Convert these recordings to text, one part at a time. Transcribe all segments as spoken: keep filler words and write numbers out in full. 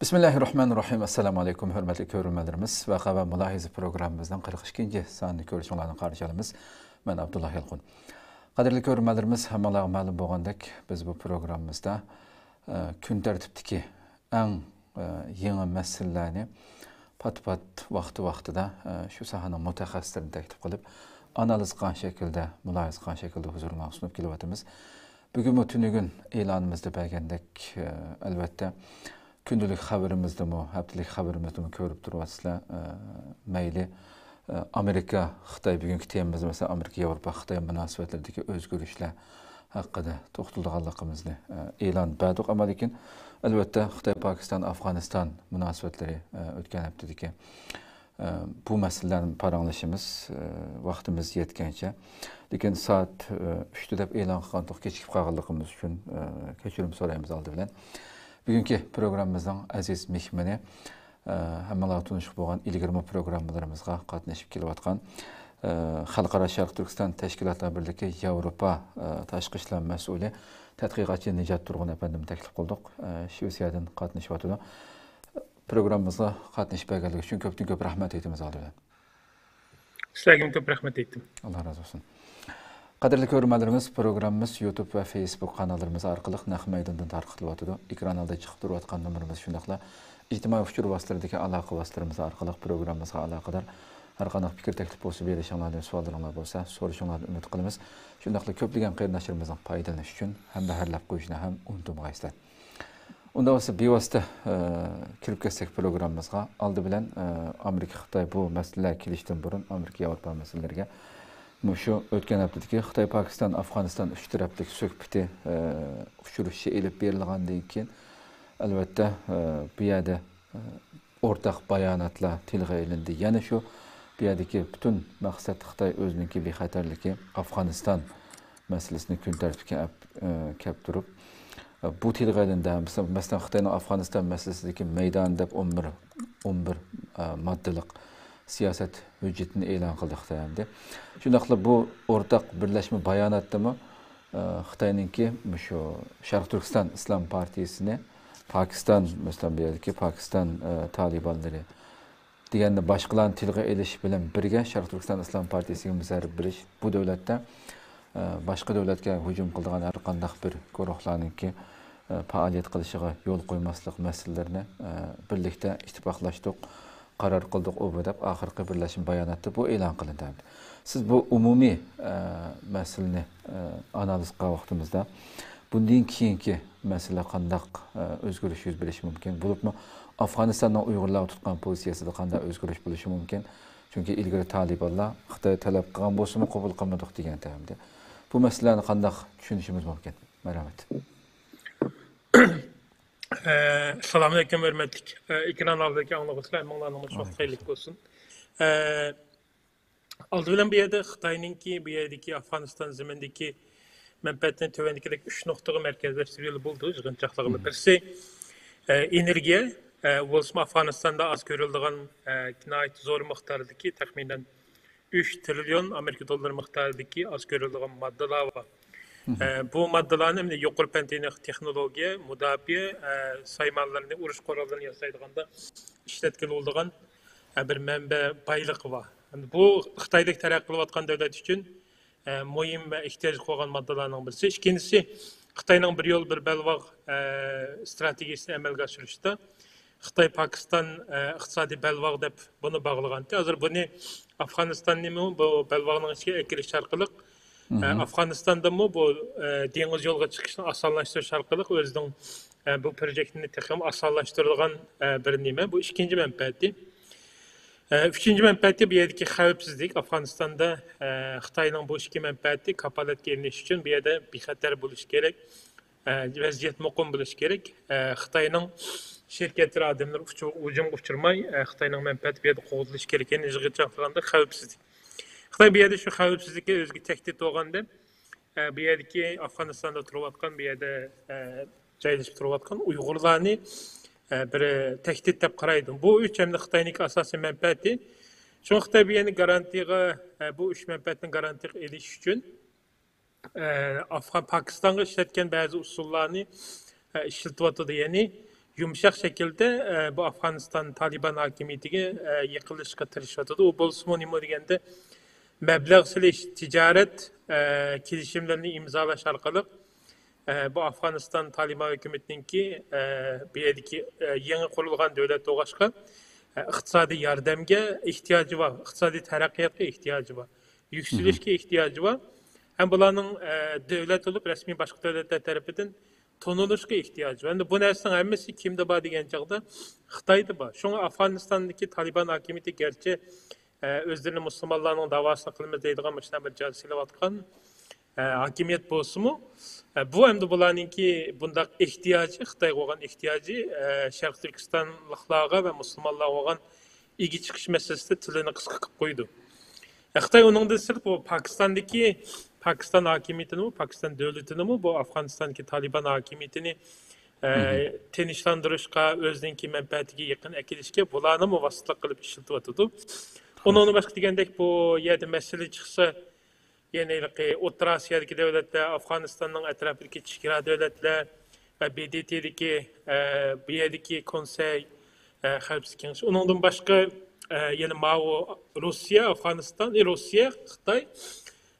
بىسمىللاھىررەھمانىررەھىم. ئەسسالامۇئەلەيكۇم، ھۆرمەتلىك كۆرۈرمەنلىرىمىز. ۋەقە ۋە مۇلاھىزە پروگراممىمىزنىڭ قىرىق ئىككىنچى سانىنى كۆرۈشۈڭلارنى قارشى ئالىمىز. مەن ئابدۇللا يالقۇن. قەدىرلىك كۆرۈرمەنلىرىمىز، ھەممىڭلارغا مەلۇم بولغاندەك، بىز بۇ پروگراممىمىزدا، ئە، كۈن تەرتىپتىكى ئەڭ، ئە، يېڭى مەسىلىلەرنى پات-پات، ۋاقتى-ۋاقتىدا، ئە، شۇ ساھەنىڭ مۇتەخەسسىسلىرىنى تەكلىپ قىلىپ، ئانالىز قىلغان شەكىلدە، مۇلاھىزە قىلغان شەكىلدە ھۇزۇرۇڭلارغا سۇنۇپ كېلىۋاتىمىز. بۈگۈنمۇ تۈنۈگۈن ئېلانىمىزدا بەرگەندەك، ئە، ئەلۋەتتە، كۈندىلىك خەۋىرىمىزدىمۇ، ھەپتىلىك خەۋىرىمىزدىمۇ كۆرۈپ تۇرۇۋاتىسىلەر. ئە، مەيلى، ئە، ئامېرىكا، خىتاي، بۈگۈنكى تېمىمىز، مەسىلەن، ئامېرىكا، ياۋروپا، خىتاي مۇناسىۋەتلىرىدىكى ئۆزگىرىشلەر ھەققىدە توختىلىدىغانلىقىمىزنى، ئە، ئېلان بەردۇق. ئەمما لېكىن، ئەلۋەتتە، خىتاي، پاكىستان، ئافغانىستان مۇناسىۋەتلىرى، ئە، ئۆتكەن ھەپتىدىكى، ئە، بۇ مەسىلىلەرنى پاراڭلىشىمىز، ئە، ۋاقتىمىز يەتكەنچە. لېكىن سائەت، ئە، ئۈچتە دەپ ئېلان قىلغانتۇق، كېچىكىپ قالغانلىقىمىز ئۈچۈن، ئە، كەچۈرۈم سورايمىز ئالدى بىلەن. بۈگۈنكى پروگراممىمىزنىڭ ئەزىز مېھمىنى، ئە، ھەممىڭلارغا تونۇشلۇق بولغان ئىلگىرىمۇ پروگراممىلىرىمىزغا قاتنىشىپ كېلىۋاتقان، ئە، خەلقئارا شەرقىي تۈركىستان تەشكىلاتلار بىرلىكى ياۋروپا، ئە، تاشقى ئىشلار مەسئۇلى، تەتقىقاتچى نىجات تۇرغۇن ئەپەندىمنى تەكلىپ قىلدۇق. ئە، شىۋېتسىيەدىن قاتنىشىۋاتىدۇ. پروگراممىمىزغا قاتنىشىپ بەرگەنلىكى ئۈچۈن كۆپتىن كۆپ رەھمەت ئېيتىمىز ئالدى بىلەن. سىلەرگىمۇ كۆپ رەھمەت ئېيتتىم. ئاللا رازى بولسۇن. قەدىرلىك كۆرۈرمەنلىرىمىز، پروگراممىمىز يۇتۇب ۋە فېيسبۇك قاناللىرىمىز ئارقىلىق نەق مەيداندىن تارقىتىلىۋاتىدۇ. ئېكران ئالدىدا چىقىپ تۇرۇۋاتقان نومۇرىمىز، شۇنداقلا ئىجتىمائىي ئۇچۇر ۋاسىتىلىرىدىكى ئالاقە ۋاسىتىلىرىمىز ئارقىلىق پروگراممىمىزغا ئالاقىدار ھەر قانداق پىكىر، تەكلىپ بولسا، بېرىشىڭلارنى، سوئاللىرىڭلار بولسا، سورىشىڭلارنى ئۈمىد قىلىمىز. شۇنداقلا كۆپلىگەن قېرىنداشلىرىمىزنىڭ پايدىلىنىشى ئۈچۈن ھەمدە ھەرلەپ قويۇشنى ھەم ئۇنتۇمىغايسىلەر. ئۇنداق بولسا، بىۋاسىتە، ئە، كىرىپ كەتسەك پروگراممىمىزغا. ئالدى بىلەن، ئە، ئامېرىكا، خىتاي بۇ مەسىلىلەر كېلىشتىن بۇرۇن، ئامېرىكا، ياۋروپا مەسىلىلىرىگە مۇشۇ ئۆتكەن ھەپتىدىكى خىتاي، پاكىستان، ئافغانىستان ئۈچ تەرەپلىك سۆھبىتى، ئە، ئۇچرىشىشى ئېلىپ بېرىلغاندىن كېيىن، ئەلۋەتتە، ئە، بۇ يەردە، ئە، ئورتاق باياناتلار تىلغا ئېلىندى. يەنە شۇ بۇ يەردىكى پۈتۈن مەقسەت خىتاي ئۆزىنىڭكى بىخەتەرلىكى، ئافغانىستان مەسىلىسىنى كۈن تەرتىپكە ئەپ-، ئە، كەپ تۇرۇپ، ئە، بۇ تىلغا ئېلىندى. مەسىلەن، مەسىلەن، خىتاينىڭ ئافغانىستان مەسىلىسىدىكى مەيدان دەپ ئون بىر، ئون بىر، ئە، ماددىلىق سىياسەت ھۆججىتىنى ئېلان قىلدى خىتاي ئەمدى. شۇنداقلا بۇ ئورتاق بىرلەشمە باياناتتىمۇ، ئە، خىتاينىڭكى مۇشۇ شەرقىي تۈركىستان ئىسلام پارتىيىسىنى پاكىستان، مەسىلەن، بۇ يەردىكى پاكىستان، ئە، تالىبانلىرى، دېگەندە باشقىلارنى تىلغا ئېلىش بىلەن بىرگە شەرقىي تۈركىستان ئىسلام پارتىيىسىگە زەربە بېرىش، بۇ دۆلەتتە، ئە، باشقا دۆلەتكە ھۇجۇم قىلىدىغان ھەر قانداق بىر گۇرۇھلارنىڭكى، ئە، پائالىيەت قىلىشىغا يول قويماسلىق مەسىلىلىرىنى، ئە، بىرلىكتە ئىتتىپاقلاشتۇق، قارار قىلدۇق ئۇ بۇ دەپ ئاخىرقى بىرلەشمە باياناتتا بۇ ئېلان قىلىندى. سىز بۇ ئومۇمىي، ئە، مەسىلىنى، ئە، ئانالىز قىلغان ۋاقتىمىزدا بۇندىن كېيىنكى مەسىلە قانداق، ئە، ئۆزگىرىش يۈز بېرىشى مۇمكىن؟ بولۇپمۇ ئافغانىستاننىڭ ئۇيغۇرلارغا تۇتقان پوزىتسىيەسىدە قانداق ئۆزگىرىش بولۇشى مۇمكىن؟ چۈنكى ئىلگىرى تالىبانلار خىتاي تەلەپ قىلغان بولسىمۇ قوبۇل قىلمىدۇق دېگەن تەمدە. بۇ مەسىلىلەرنى قانداق چۈشىنىشىمىز مۇمكىن؟ مەرھەمەت. ئەسسالامۇئەلەيكۇم، ھۆرمەتلىك، ئە، ئېكران ئالدىدىكى ئاڭلىغۇچىلار، ھەممىڭلارنىڭ شۇ ۋەئەلەيكۇم خەيرلىك ئەسسالام. بولسۇن. ئە، ئالدى بىلەن بۇ يەردە خىتاينىڭكى، بۇ يەردىكى ئافغانىستان زېمىنىدىكى مەنپەئەتىنى تۆۋەندىكىدەك ئۈچ نۇقتىغا مەركەزلەشتۈرگىلى بولىدۇ، يىغىنچاقلىغىلى. بىرسى، ئە، ئېنېرگىيە، ئە، بولسىمۇ ئافغانىستاندا ئاز كۆرۈلىدىغان، ئە، ناھايىتى زور مىقداردىكى، تەخمىنەن ئۈچ تىرىليون ئامېرىكا دوللىرى مىقدارىدىكى ئاز كۆرۈلىدىغان ماددىلار بار. ئە، بۇ ماددىلارنى مەيلى يۇقىرى پەن تېخنىك تېخنولوگىيە، مۇداپىئە، ئە، سايمانلىرىنى، ئۇرۇش قوراللىرىنى ياسايدىغاندا ئىشلەتكىلى بولىدىغان، ئە، بىر مەنبە بايلىقى بار. ئەمدى بۇ خىتايدەك تەرەققىي قىلىۋاتقان دۆلەت ئۈچۈن، ئە، مۇھىم ۋە ئېھتىياجلىق بولغان ماددىلارنىڭ بىرسى. ئىككىنچىسى، خىتاينىڭ بىر يول، بىر بەلباغ، ئە، ئىستراتېگىيىسىنى ئەمەلگە ئاشۇرۇشتا خىتاي پاكىستان، ئە، ئىقتىسادىي بەلباغ دەپ بۇنى باغلىغانتى. ھازىر بۇنى ئافغانىستاننىمۇ بۇ بەلباغنىڭ ئىچىگە ئەكىرىش ئارقىلىق، ئە، ئافغانىستاندىمۇ بۇ، ئە، دېڭىز يولىغا چىقىشنى ئاسانلاشتۇرۇش ئارقىلىق ئۆزىنىڭ، ئە، بۇ پروژېكتىنى تېخىمۇ ئاسانلاشتۇرىدىغان، ئە، بىر نېمە. بۇ ئىككىنچى مەنپەئەتى. ئە، ئۈچىنچى مەنپەئەتى بۇ يەردىكى خەۋپسىزلىك. ئافغانىستاندا، ئە، خىتاينىڭ بۇ ئىككى مەنپەئەتى كاپالەتكە ئېلىنىش ئۈچۈن بۇ يەردە بىخەتەر بولۇش كېرەك. ئە، ۋەزىيەت مۇقىم بولۇشى كېرەك. ئە، خىتاينىڭ شىركەتلىرى، ئادەملىرى ئۇچۇر-، ھۇجۇمغا ئۇچرىماي، ئە، خىتاينىڭ مەنپەئەتى بۇ يەردە قوغدىلىشى كېرەك. يەنى يىغىنچاقلىغاندا خەۋپسىزلىك. خىتاي بۇ يەردە شۇ خەۋپسىزلىككە ئۆزىگە تەھدىت بولغاندەك، ئە، بۇ يەردىكى ئافغانىستاندا تۇرۇۋاتقان، بۇ يەردە، ئە، جايلىشىپ تۇرۇۋاتقان ئۇيغۇرلارنى، ئە، بىر تەھدىت دەپ قارايدۇ. بۇ ئۈچ ئەمدى خىتاينىڭكى ئاساسىي مەنپەئەتى. شۇڭا خىتاي بۇ يەرنى گارانتىغا، ئە، بۇ ئۈچ مەنپەئەتنى گارانتىغا ئېلىش ئۈچۈن، ئە، ئافغان، پاكىستانغا ئىشلەتكەن بەزى ئۇسۇللارنى، ئە، ئىشلىتىۋاتىدۇ. يەنى يۇمشاق شەكىلدە، ئە، بۇ ئافغانىستان تالىبان ھاكىمىيىتىگە، ئە، يېقىنلىشىشقا تىرىشىۋاتىدۇ. ئۇ بولسىمۇ نېمە دېگەندە، مەبلەغ سېلىش، تىجارەت، ئە، كېلىشىملىرىنى ئىمزالاش ئارقىلىق، ئە، بۇ ئافغانىستان تالىبان ھۆكۈمىتىنىڭكى، ئە، بۇ يەردىكى، ئە، يېڭى قۇرۇلغان دۆلەت بولغاچقا، ئە، ئىقتىسادىي ياردەمگە ئېھتىياجى بار، ئىقتىسادىي تەرەققىياتقا ئېھتىياجى بار، يۈكسىلىشكە ئېھتىياجى بار. ھەم بۇلارنىڭ، ئە، دۆلەت بولۇپ رەسمىي باشقا دۆلەتلەر تەرىپىدىن تونۇلۇشقا ئېھتىياجى بار. ئەمدى بۇ نەرسىنىڭ ھەممىسى كىمدە بار دېگەن چاغدا خىتايدا بار. شۇڭا ئافغانىستاندىكى تالىبان ھاكىمىيىتى گەرچە، ئە، ئۆزلىرىنى مۇسۇلمانلارنىڭ داۋاسىنى قىلىمىز دەيدىغان مۇشۇنداق بىر جان سېلىۋاتقان، ئە، ھاكىمىيەت بولسىمۇ، ئە، بۇ ئەمدى بۇلارنىڭكى بۇنداق ئېھتىياجى، خىتايغا بولغان ئېھتىياجى، ئە، شەرقىي تۈركىستانلىقلارغا ۋە مۇسۇلمانلارغا بولغان ئىگە چىقىش مەسىلىسىدە تىلىنى قىسقا قىلىپ قويىدۇ. خىتاي ئۇنىڭدىن سىرت بۇ پاكىستاندىكى، پاكىستان ھاكىمىيىتىنىمۇ، پاكىستان دۆلىتىنىمۇ بۇ ئافغانىستاندىكى تالىبان ھاكىمىيىتىنى، ئە، تىنچلاندۇرۇشقا، ئۆزىنىڭكى مەنپەئەتىگە يېقىن ئەكېلىشكە بۇلارنىمۇ ۋاسىتىلىك قىلىپ ئىشلىتىۋاتىدۇ. ئۇنىڭدىن باشقا دېگەندەك بۇ يەردە مەسىلە چىقسا، يەنى ھېلىقى ئوتتۇرا ئاسىيادىكى دۆلەتلەر، ئافغانىستاننىڭ ئەتراپىدىكى چېگرا دۆلەتلەر ۋە ب د ت دىكى، ئە، بۇ يەردىكى كونسەي، ئە، خەۋپسىزلىك كېڭىشى، ئۇنىڭدىن باشقا، ئە، يەنە ماۋۇ روسىيە، ئافغانىستان، ئى، روسىيە، خىتاي،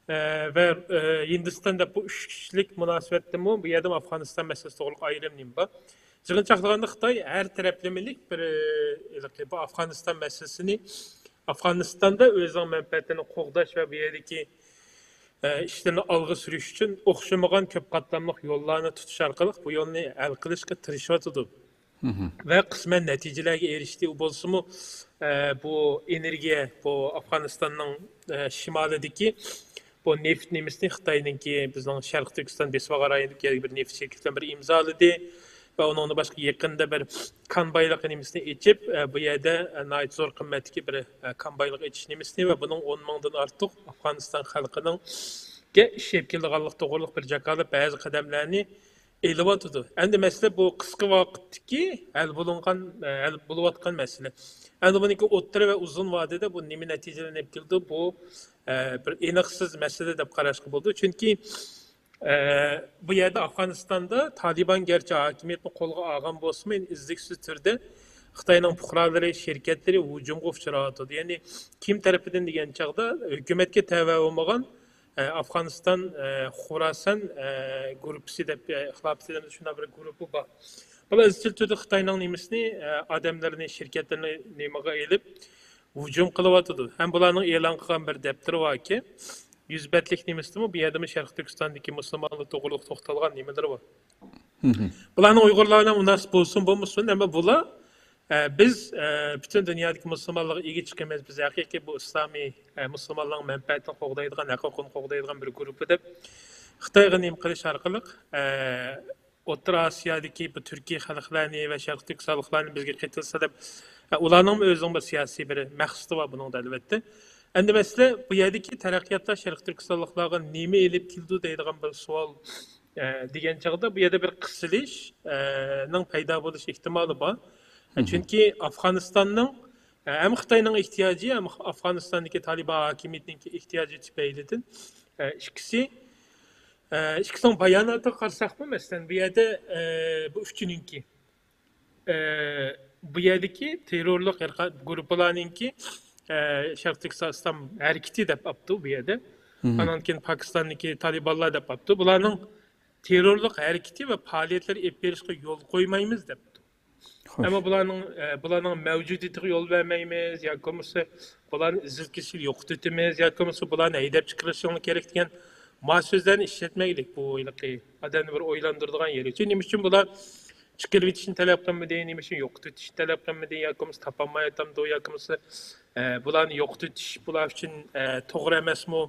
ئە، ۋە، ئە، ھىندىستان دەپ بۇ ئۈچ كىشىلىك مۇناسىۋەتتىمۇ بۇ يەردىمۇ ئافغانىستان مەسىلىسى توغرىلىق ئايرىم نېمە بار. يىغىنچاقلىغاندا خىتاي ھەر تەرەپلىمىلىك بىر، ئە، ھېلىقى بۇ ئافغانىستان مەسىلىسىنى ئافغانىستاندا ئۆزىنىڭ مەنپەئەتىنى قوغداش ۋە بۇ يەردىكى، ئە، ئىشلىرىنى ئالغا سۈرۈش ئۈچۈن ئوخشىمىغان كۆپ قاتلاملىق يوللارنى تۇتۇش ئارقىلىق بۇ يولنى ھەل قىلىشقا تىرىشىۋاتىدۇ. ۋە قىسمەن نەتىجىلەرگە ئېرىشتى. ئۇ بولسىمۇ، ئە، بۇ ئېنېرگىيە، بۇ ئافغانىستاننىڭ، ئە، شىمالىدىكى بۇ نېفىت نېمىسىنى خىتاينىڭكى بىزنىڭ شەرقىي تۈركىستان بېسىپ ئالغان رايونىدىكى بىر نېفىت شىركىتى بىلەن بىر ئىمزالىدى. ۋە ئۇنىڭدىن باشقا يېقىندا بىر كان بايلىقى نېمىسىنى ئېچىپ، ئە، بۇ يەردە، ئە، ناھايىتى زور قىممەتتىكى بىر، ئە، كان بايلىقى ئېچىش نېمىسىنى ۋە بۇنىڭ ئون مىڭدىن ئارتۇق ئافغانىستان خەلقىنىڭ گە ئىش ئېلىپ كېلىدىغانلىقى توغرۇلۇق بىر جاكارلاپ بەزى قەدەملەرنى ئېلىۋاتىدۇ. ئەمدى مەسىلە بۇ قىسقا ۋاقىتتىكى ھەل بولۇنغان، ھەل بولۇۋاتقان مەسىلە. ئەمدى بۇنىڭكى ئوتتۇرا ۋە ئۇزۇن ۋادىدە بۇ نېمە نەتىجىلەرنى ئېلىپ كېلىدۇ؟ بۇ، ئە، بىر ئېنىقسىز مەسىلە دەپ قاراشقا بولىدۇ. چۈنكى، ئە، بۇ يەردە ئافغانىستاندا تالىبان گەرچە ھاكىمىيەتنى قولغا ئالغان بولسىمۇ، يەنە ئۈزلۈكسىز تۈردە خىتاينىڭ پۇقرالىرى، شىركەتلىرى ھۇجۇمغا ئۇچراۋاتىدۇ. يەنى كىم تەرىپىدىن دېگەن چاغدا ھۆكۈمەتكە تەۋە بولمىغان ئە، ئافغانىستان، ئە، خوراسان، ئە، گۇرۇپپىسى دەپ، ئە، خىلاپىتى دەپ شۇنداق بىر گۇرۇپپا بار. بۇلار ئىزچىل تۈردە خىتاينىڭ نېمىسىنى، ئە، ئادەملىرىنى، شىركەتلىرىنى نېمىغا ئېلىپ ھۇجۇم قىلىۋاتىدۇ. ھەم بۇلارنىڭ ئېلان قىلغان بىر دەپتىرى باركى، يۈز بەتلىك نېمىسىدىمۇ بۇ يەردىمۇ شەرقىي تۈركىستاندىكى مۇسۇلمانلار توغرۇلۇق توختالغان نېمىلىرى بار. بۇلارنىڭ ئۇيغۇرلار بىلەن مۇناسىپ بولسۇن بولمىسۇن، ئەمما بۇلار، ئە، بىز، ئە، پۈتۈن دۇنيادىكى مۇسۇلمانلارغا ئىگە چىقىمىز، بىز ھەقىقىي بۇ ئىسلامىي، ئە، مۇسۇلمانلارنىڭ مەنپەئەتىنى قوغدايدىغان، ھەق ھوقۇقىنى قوغدايدىغان بىر گۇرۇپپا دەپ خىتايغا نېمە قىلىش ئارقىلىق، ئە، ئوتتۇرا ئاسىيادىكى بۇ تۈركىي خەلقلەرنى ۋە شەرقىي تۈركىستانلىقلارنى بىزگە قېتىلسا دەپ، ئە، ئۇلارنىڭمۇ ئۆزىنىڭ بىر سىياسىي بىر مەقسىتى بار بۇنىڭدا، ئەلۋەتتە. ئەمدى مەسىلە بۇ يەردىكى تەرەققىياتلار شەرقىي تۈركىستانلىقلارغا نېمە ئېلىپ كېلىدۇ دەيدىغان بىر سوئال، ئە، دېگەن چاغدا بۇ يەردە بىر قىسىلىش، ئە، نىڭ پەيدا بولۇش ئېھتىمالى بار. ئە، چۈنكى ئافغانىستاننىڭ، ئە، ھەم خىتاينىڭ ئېھتىياجى، ھەم ئافغانىستاندىكى تالىبان ھاكىمىيىتىنىڭكى ئېھتىياجى تۈپەيلىدىن، ئە، ئىككىسى، ئە، ئىككىسىنىڭ باياناتىغا قارىساقمۇ، مەسىلەن، بۇ يەردە، ئە، بۇ ئۈچىنىڭكى، ئە، بۇ يەردىكى تېررورلۇق ھەر قا-، گۇرۇپپىلارنىڭكى، ئە، شەرقىي تۈركىستان ئىسلام ھەرىكىتى دەپ ئاپتۇ بۇ يەردە. ئانان كېيىن پاكىستاندىكى تالىبانلار دەپ ئاپتۇ. بۇلارنىڭ تېررورلۇق ھەرىكىتى ۋە پائالىيەتلىرى ئېلىپ بېرىشقا يول قويمايمىز دەپتۇ. ئەمما بۇلارنىڭ، ئە، بۇلارنىڭ مەۋجۇدىيىتىگە يول بەرمەيمىز ياكى بولمىسا بۇلارنى ئىززەت كېسىلى يوقىتىۋېتىمىز ياكى بولمىسا بۇلارنى ھەيدەپ چىقىرىشىڭلار كېرەك دېگەن ما سۆزلەرنى ئىشلەتمەيلىك. بۇ ھېلىقى ئادەمنى بىر ئويلاندۇرىدىغان يېرى. چۈنكى نېمە ئۈچۈن بۇلار چىقىرىۋېتىشنى تەلەپ قىلمىدى، نېمە ئۈچۈن يوقىتىۋېتىشنى تەلەپ قىلمىدى ياكى بولمىسا تاپالمايۋاتامدۇ ياكى بولمىسا، ئە، بۇلارنى يوقىتىۋېتىش بۇلار ئۈچۈن، ئە، توغرا ئەمەسمۇ؟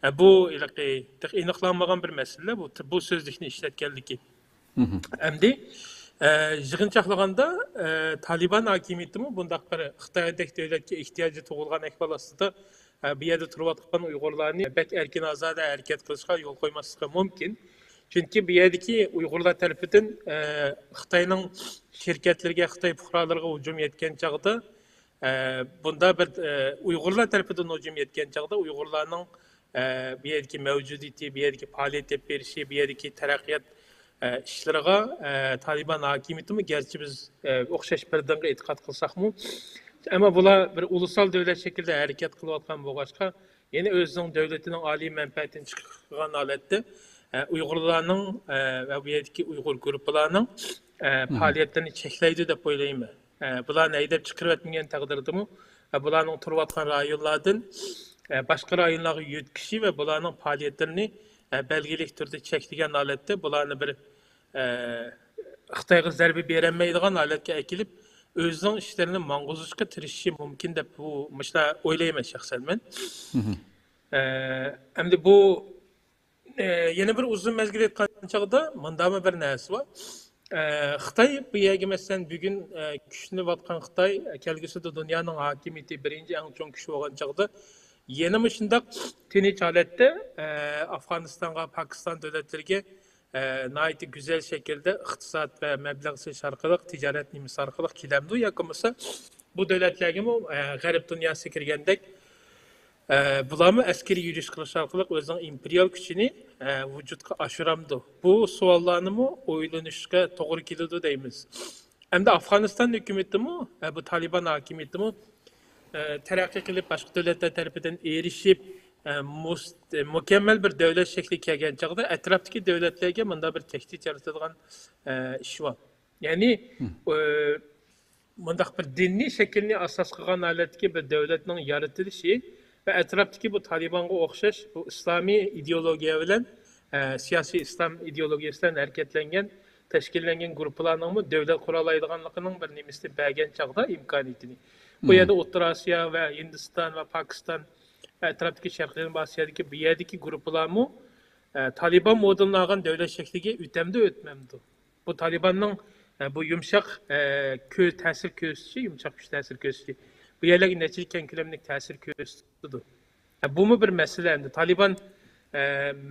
ئە، بۇ ھېلىقى تېخى ئېنىقلانمىغان بىر مەسىلە، بۇ، بۇ سۆزلۈكنى ئىشلەتكەنلىكى. ئەمدى، ئە، يىغىنچاقلىغاندا، ئە، تالىبان ھاكىمىيىتىمۇ بۇنداق بىر خىتايدەك دۆلەتكە ئېھتىياجى تۇغۇلغان ئەھۋال ئاستىدا، ئە، بۇ يەردە تۇرۇۋاتقان ئۇيغۇرلارنى بەك ئەركىن ئازادە ھەرىكەت قىلىشقا يول قويماسلىقى مۇمكىن. چۈنكى بۇ يەردىكى ئۇيغۇرلار تەرىپىدىن، ئە، خىتاينىڭ شىركەتلىرىگە، خىتاي پۇقرالىرىغا ھۇجۇم يەتكەن چاغدا، ئە، بۇندا بىر، ئە، ئۇيغۇرلار تەرىپىدىن ھۇجۇم يەتكەن چاغدا ئۇيغۇرلارنىڭ، ئە، بۇ يەردىكى مەۋجۇدىيىتى، بۇ يەردىكى پائالىيەت ئېلىپ بېرىشى، بۇ يەردىكى تەرەققىيات، ئىشلىرىغا تالىبان ھاكىمىيىتىمۇ، گەرچە بىز ئوخشاش بىر دىنغا ئېتىقاد قىلساقمۇ، ئەمما بۇلار بىر ئۇلۇسال دۆلەت شەكلىدە ھەرىكەت قىلىۋاتقان بولغاچقا، يەنە ئۆزىنىڭ دۆلىتىنىڭ ئالىي مەنپەئەتىنى چىقىرغان ھالەتتە ئۇيغۇرلارنىڭ ۋە بۇ يەردىكى ئۇيغۇر گۇرۇپپىلارنىڭ پائالىيەتلىرىنى چەكلەيدۇ دەپ ئويلايمەن. بۇلارنى ھەيدەپ چىقىرىۋەتمىگەن تەقدىردىمۇ، بۇلارنىڭ تۇرۇۋاتقان رايونلاردىن باشقا رايونلارغا يۆتكىشى ۋە بۇلارنىڭ پائالىيەتلىرىنى بەلگىلىك تۈردە چەكلىگەن ھالەتتە، بۇلارنى بىر خىتايغا زەربە بېرەلمەيدىغان ھالەتكە ئەكېلىپ، ئۆزىنىڭ ئىشلىرىنى ماڭغۇزۇشقا تىرىشىشى مۇمكىن دەپ، بۇ مۇشۇنداق ئويلايمەن شەخسەن مەن. ئەمدى بۇ، يەنە بىر ئۇزۇن مەزگىل ئېيتقان چاغدا مۇنداقمۇ بىر نەرسە بار. خىتاي بۇ يەرگە، مەسىلەن، بۈگۈن كۈچلىنىۋاتقان خىتاي، كەلگۈسىدە دۇنيانىڭ ھاكىمىيىتى، بىرىنچى ئەڭ چوڭ كۈچ بولغان چاغدا، يەنە مۇشۇنداق تىنچ ھالەتتە ئافغانىستانغا، پاكىستان دۆلەتلىرىگە ناھايىتى گۈزەل شەكىلدە ئىقتىساد ۋە مەبلەغ سېلىش ئارقىلىق، تىجارەت نېمىسى ئارقىلىق كېلەمدۇ ياكى بولمىسا بۇ دۆلەتلەرگىمۇ غەرب دۇنياسى كىرگەندەك، بۇلارمۇ ئەسكىرىي يۈرۈش قىلىش ئارقىلىق ئۆزىنىڭ ئىمپېرىيال كۈچىنى ۋۇجۇدقا ئاشۇرامدۇ؟ بۇ سوئاللارنىمۇ ئويلىنىشقا توغرا كېلىدۇ دەيمىز. ئەمدى ئافغانىستان ھۆكۈمىتىمۇ بۇ تالىبان ھاكىمىيىتىمۇ تەرەققىي قىلىپ، باشقا دۆلەتلەر تەرىپىدىن ئېرىشىپ، مۇس-، مۇكەممەل بىر دۆلەت شەكلىگە كەلگەن چاغدا ئەتراپتىكى دۆلەتلەرگە مۇنداق بىر تەھدىت يارىتىدىغان ئىش بار. يەنى مۇنداق بىر دىنىي شەكىلنى ئاساس قىلغان ھالەتتىكى بىر دۆلەتنىڭ يارىتىلىشى ۋە ئەتراپتىكى بۇ تالىبانغا ئوخشاش بۇ ئىسلامىي ئىدېئولوگىيە بىلەن، سىياسىي ئىسلام ئىدېئولوگىيىسى بىلەن ھەرىكەتلەنگەن، تەشكىللەنگەن گۇرۇپپىلارنىڭمۇ دۆلەت قۇرالايدىغانلىقىنىڭ بىر نېمىسىنى بەرگەن چاغدا، ئىمكانىيىتىنى، بۇ يەردە ئوتتۇرا ئاسىيا ۋە ھىندىستان ۋە پاكىستان، ئەتراپتىكى شەرقىي جەنۇبىي ئاسىيادىكى بۇ يەردىكى گۇرۇپپىلارمۇ تالىبان مودېلىنى ئالغان دۆلەت شەكلىگە ئۆتەمدۇ، ئۆتمەمدۇ؟ بۇ تالىباننىڭ بۇ يۇمشاق كۆ-، تەسىر كۆرسىتىشى، يۇمشاق كۈچ تەسىر كۆرسىتىشى بۇ يەرلەرگە نەچچىلىك كەڭ كۆلەملىك تەسىر كۆرسىتىدۇ. بۇمۇ بىر مەسىلە ئەمدى. تالىبان، ئە،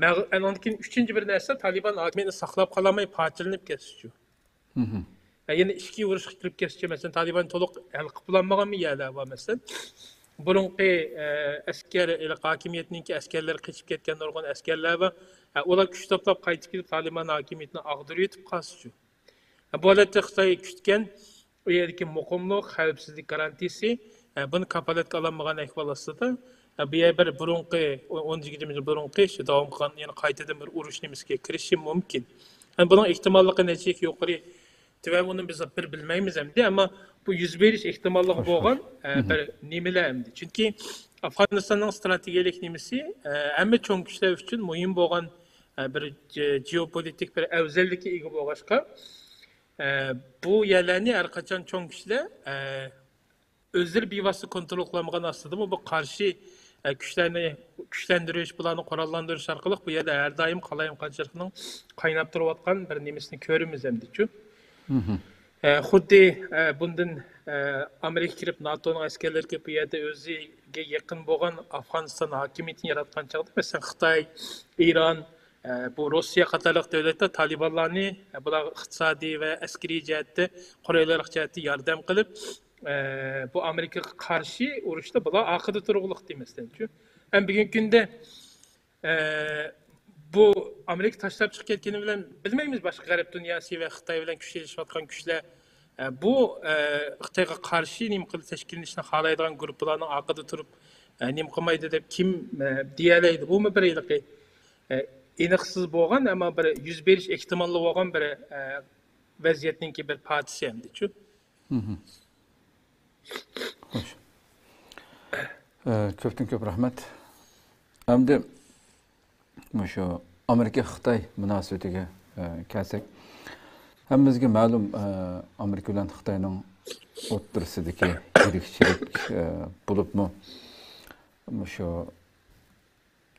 مەغ-، ئاندىن كېيىن ئۈچىنچى بىر نەرسە، تالىبان ھاكىمىيىتىنى ساقلاپ قالالماي پارچىلىنىپ كەتسىچۇ. يەنە ئىچكى ئۇرۇشقا كىرىپ كەتسىچۇ. مەسىلەن، تالىبان تولۇق ھەل قىلىپ بولالمىغان يەرلەر بار، مەسىلەن. بۇرۇنقى، ئە، ئەسكەر، ھېلىقى ھاكىمىيەتنىڭكى ئەسكەرلىرى قېچىپ كەتكەن نۇرغۇن ئەسكەرلەر بار. ئە، ئۇلار كۈچ توپلاپ قايتىپ كېلىپ، تالىبان ھاكىمىيىتىنى ئاغدۇرۇۋېتىپ قالسىچۇ. بۇ ھالەتتە خىتاي كۈتكەن ئۇ يەردىكى مۇقىملىق، خەۋپسىزلىك گارانتىيىسى، بۇنى كاپالەتكە ئالالمىغان ئەھۋال ئاستىدا، بۇ يەر بىر بۇرۇنقى، ئون يىگىرمە يىل بۇرۇنقى شۇ داۋام قىلغان، يەنە قايتىدىن بىر ئۇرۇش نېمىسىگە كىرىشى مۇمكىن. بۇنىڭ ئېھتىماللىقى نەچچىلىك يۇقىرى، تۆۋەن، ئۇنى بىز بىر بىلمەيمىز ئەمدى، ئەمما بۇ يۈز بېرىش ئېھتىماللىقى بولغان، بىر نېمىلەر ئەمدى. چۈنكى ئافغانىستاننىڭ ئىستراتېگىيەلىك نېمىسى، ھەممە چوڭ كۈچلەر ئۈچۈن مۇھىم بولغان، بىر جې-، جېئوپولىتىك بىر ئەۋزەللىككە ئىگە بولغاچقا، ئە، بۇ يەرلەرنى ھەر قاچان چوڭ كۈچلەر، ئە، ئۆزلىرى بىۋاسىتە كونترول قىلالمىغان ئاستىدىمۇ بۇ قارشى، ئە، كۈچلەرنى كۈچلەندۈرۈش، بۇلارنى قوراللاندۇرۇش ئارقىلىق بۇ يەردە ھەر دائىم قالايمىقانچىلىقنىڭ قايناپ تۇرۇۋاتقان بىر نېمىسىنى كۆرىمىز ئەمدىچۇ. ئە، خۇددى، ئە، بۇندىن، ئە، ئامېرىكا كىرىپ ناتونىڭ ئەسكەرلىرى كىرىپ بۇ يەردە ئۆزىگە يېقىن بولغان ئافغانىستان ھاكىمىيىتىنى ياراتقان چاغدا، مەسىلەن، خىتاي، ئىران، ئە، بۇ روسىيە قاتارلىق دۆلەتلەر تالىبانلارنى، ئە، بۇلارغا ئىقتىسادىي ۋە ئەسكىرىي جەھەتتە، قوراللىق جەھەتتە ياردەم قىلىپ، ئە، بۇ ئامېرىكىغا قارشى ئۇرۇشتا بۇلار ئارقىدا تۇرغۇلۇق دېمەسلەنچۇ. ھەم بۈگۈنكى كۈندە، ئە، بۇ ئامېرىكا تاشلاپ چىقىپ كەتكىنى بىلەن بىلمەيمىز، باشقا غەرب دۇنياسى ۋە خىتاي بىلەن كۈچ سېلىشىۋاتقان كۈچلەر، ئە، بۇ، ئە، خىتايغا قارشى نېمە قىلىپ تەشكىللىنىشنى خالايدىغان گۇرۇپپىلارنىڭ ئارقىدا تۇرۇپ، ئە، نېمە قىلمايدۇ دەپ كىم، ئە، دېيەلەيدۇ؟ بۇمۇ بىر ھېلىقى، ئە، ئېنىقسىز بولغان، ئەمما بىر يۈز بېرىش ئېھتىمالى بولغان بىر، ئە، ۋەزىيەتنىڭكى بىر پارچىسى ئەمدىچۇ. خوش. ئە، كۆپتىن كۆپ رەھمەت. ئەمدى مۇشۇ ئامېرىكا-خىتاي مۇناسىۋىتىگە، ئە، كەلسەك، ھەممىمىزگە مەلۇم، ئە، ئامېرىكا بىلەن خىتاينىڭ ئوتتۇرىسىدىكى يىرىكچىلىك، ئە، بولۇپمۇ مۇشۇ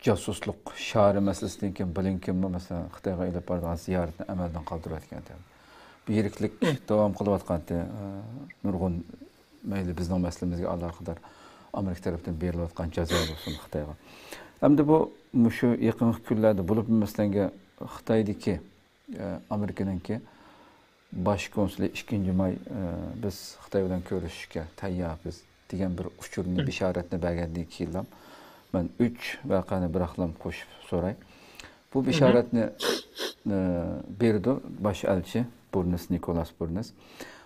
جاسۇسلۇق شارى مەسىلىسىدىن كېيىن بلىنكېنمۇ، مەسىلەن، خىتايغا ئېلىپ بارىدىغان زىيارىتىنى ئەمەلدىن قالدۇرۇۋەتكەن. بۇ يىرىكلىك داۋام قىلىۋاتقانتى. ئە، نۇرغۇن، مەيلى بىزنىڭ مەسىلىمىزگە ئالاقىدار ئامېرىكا تەرىپىدىن بېرىلىۋاتقان جازا بولسۇن خىتايغا. ئەمدى بۇ مۇشۇ يېقىنقى كۈنلەردە بولۇپمۇ، مەسىلەن، خىتايدىكى، ئە، ئامېرىكىنىڭكى باش كونسۇلى ئىككىنچى ماي، ئە، بىز خىتاي بىلەن كۆرۈشۈشكە تەييارمىز دېگەن بىر ئۇچۇرنى، بېشارەتنى بەرگەندىن كېيىنلا مەن ئۈچ ۋەقەنى بىراقلام قوشۇپ سوراي. بۇ بېشارەتنى ئە، بېرىدۇ باش ئەلچى بۇرنس، نىكولاس بۇرنس.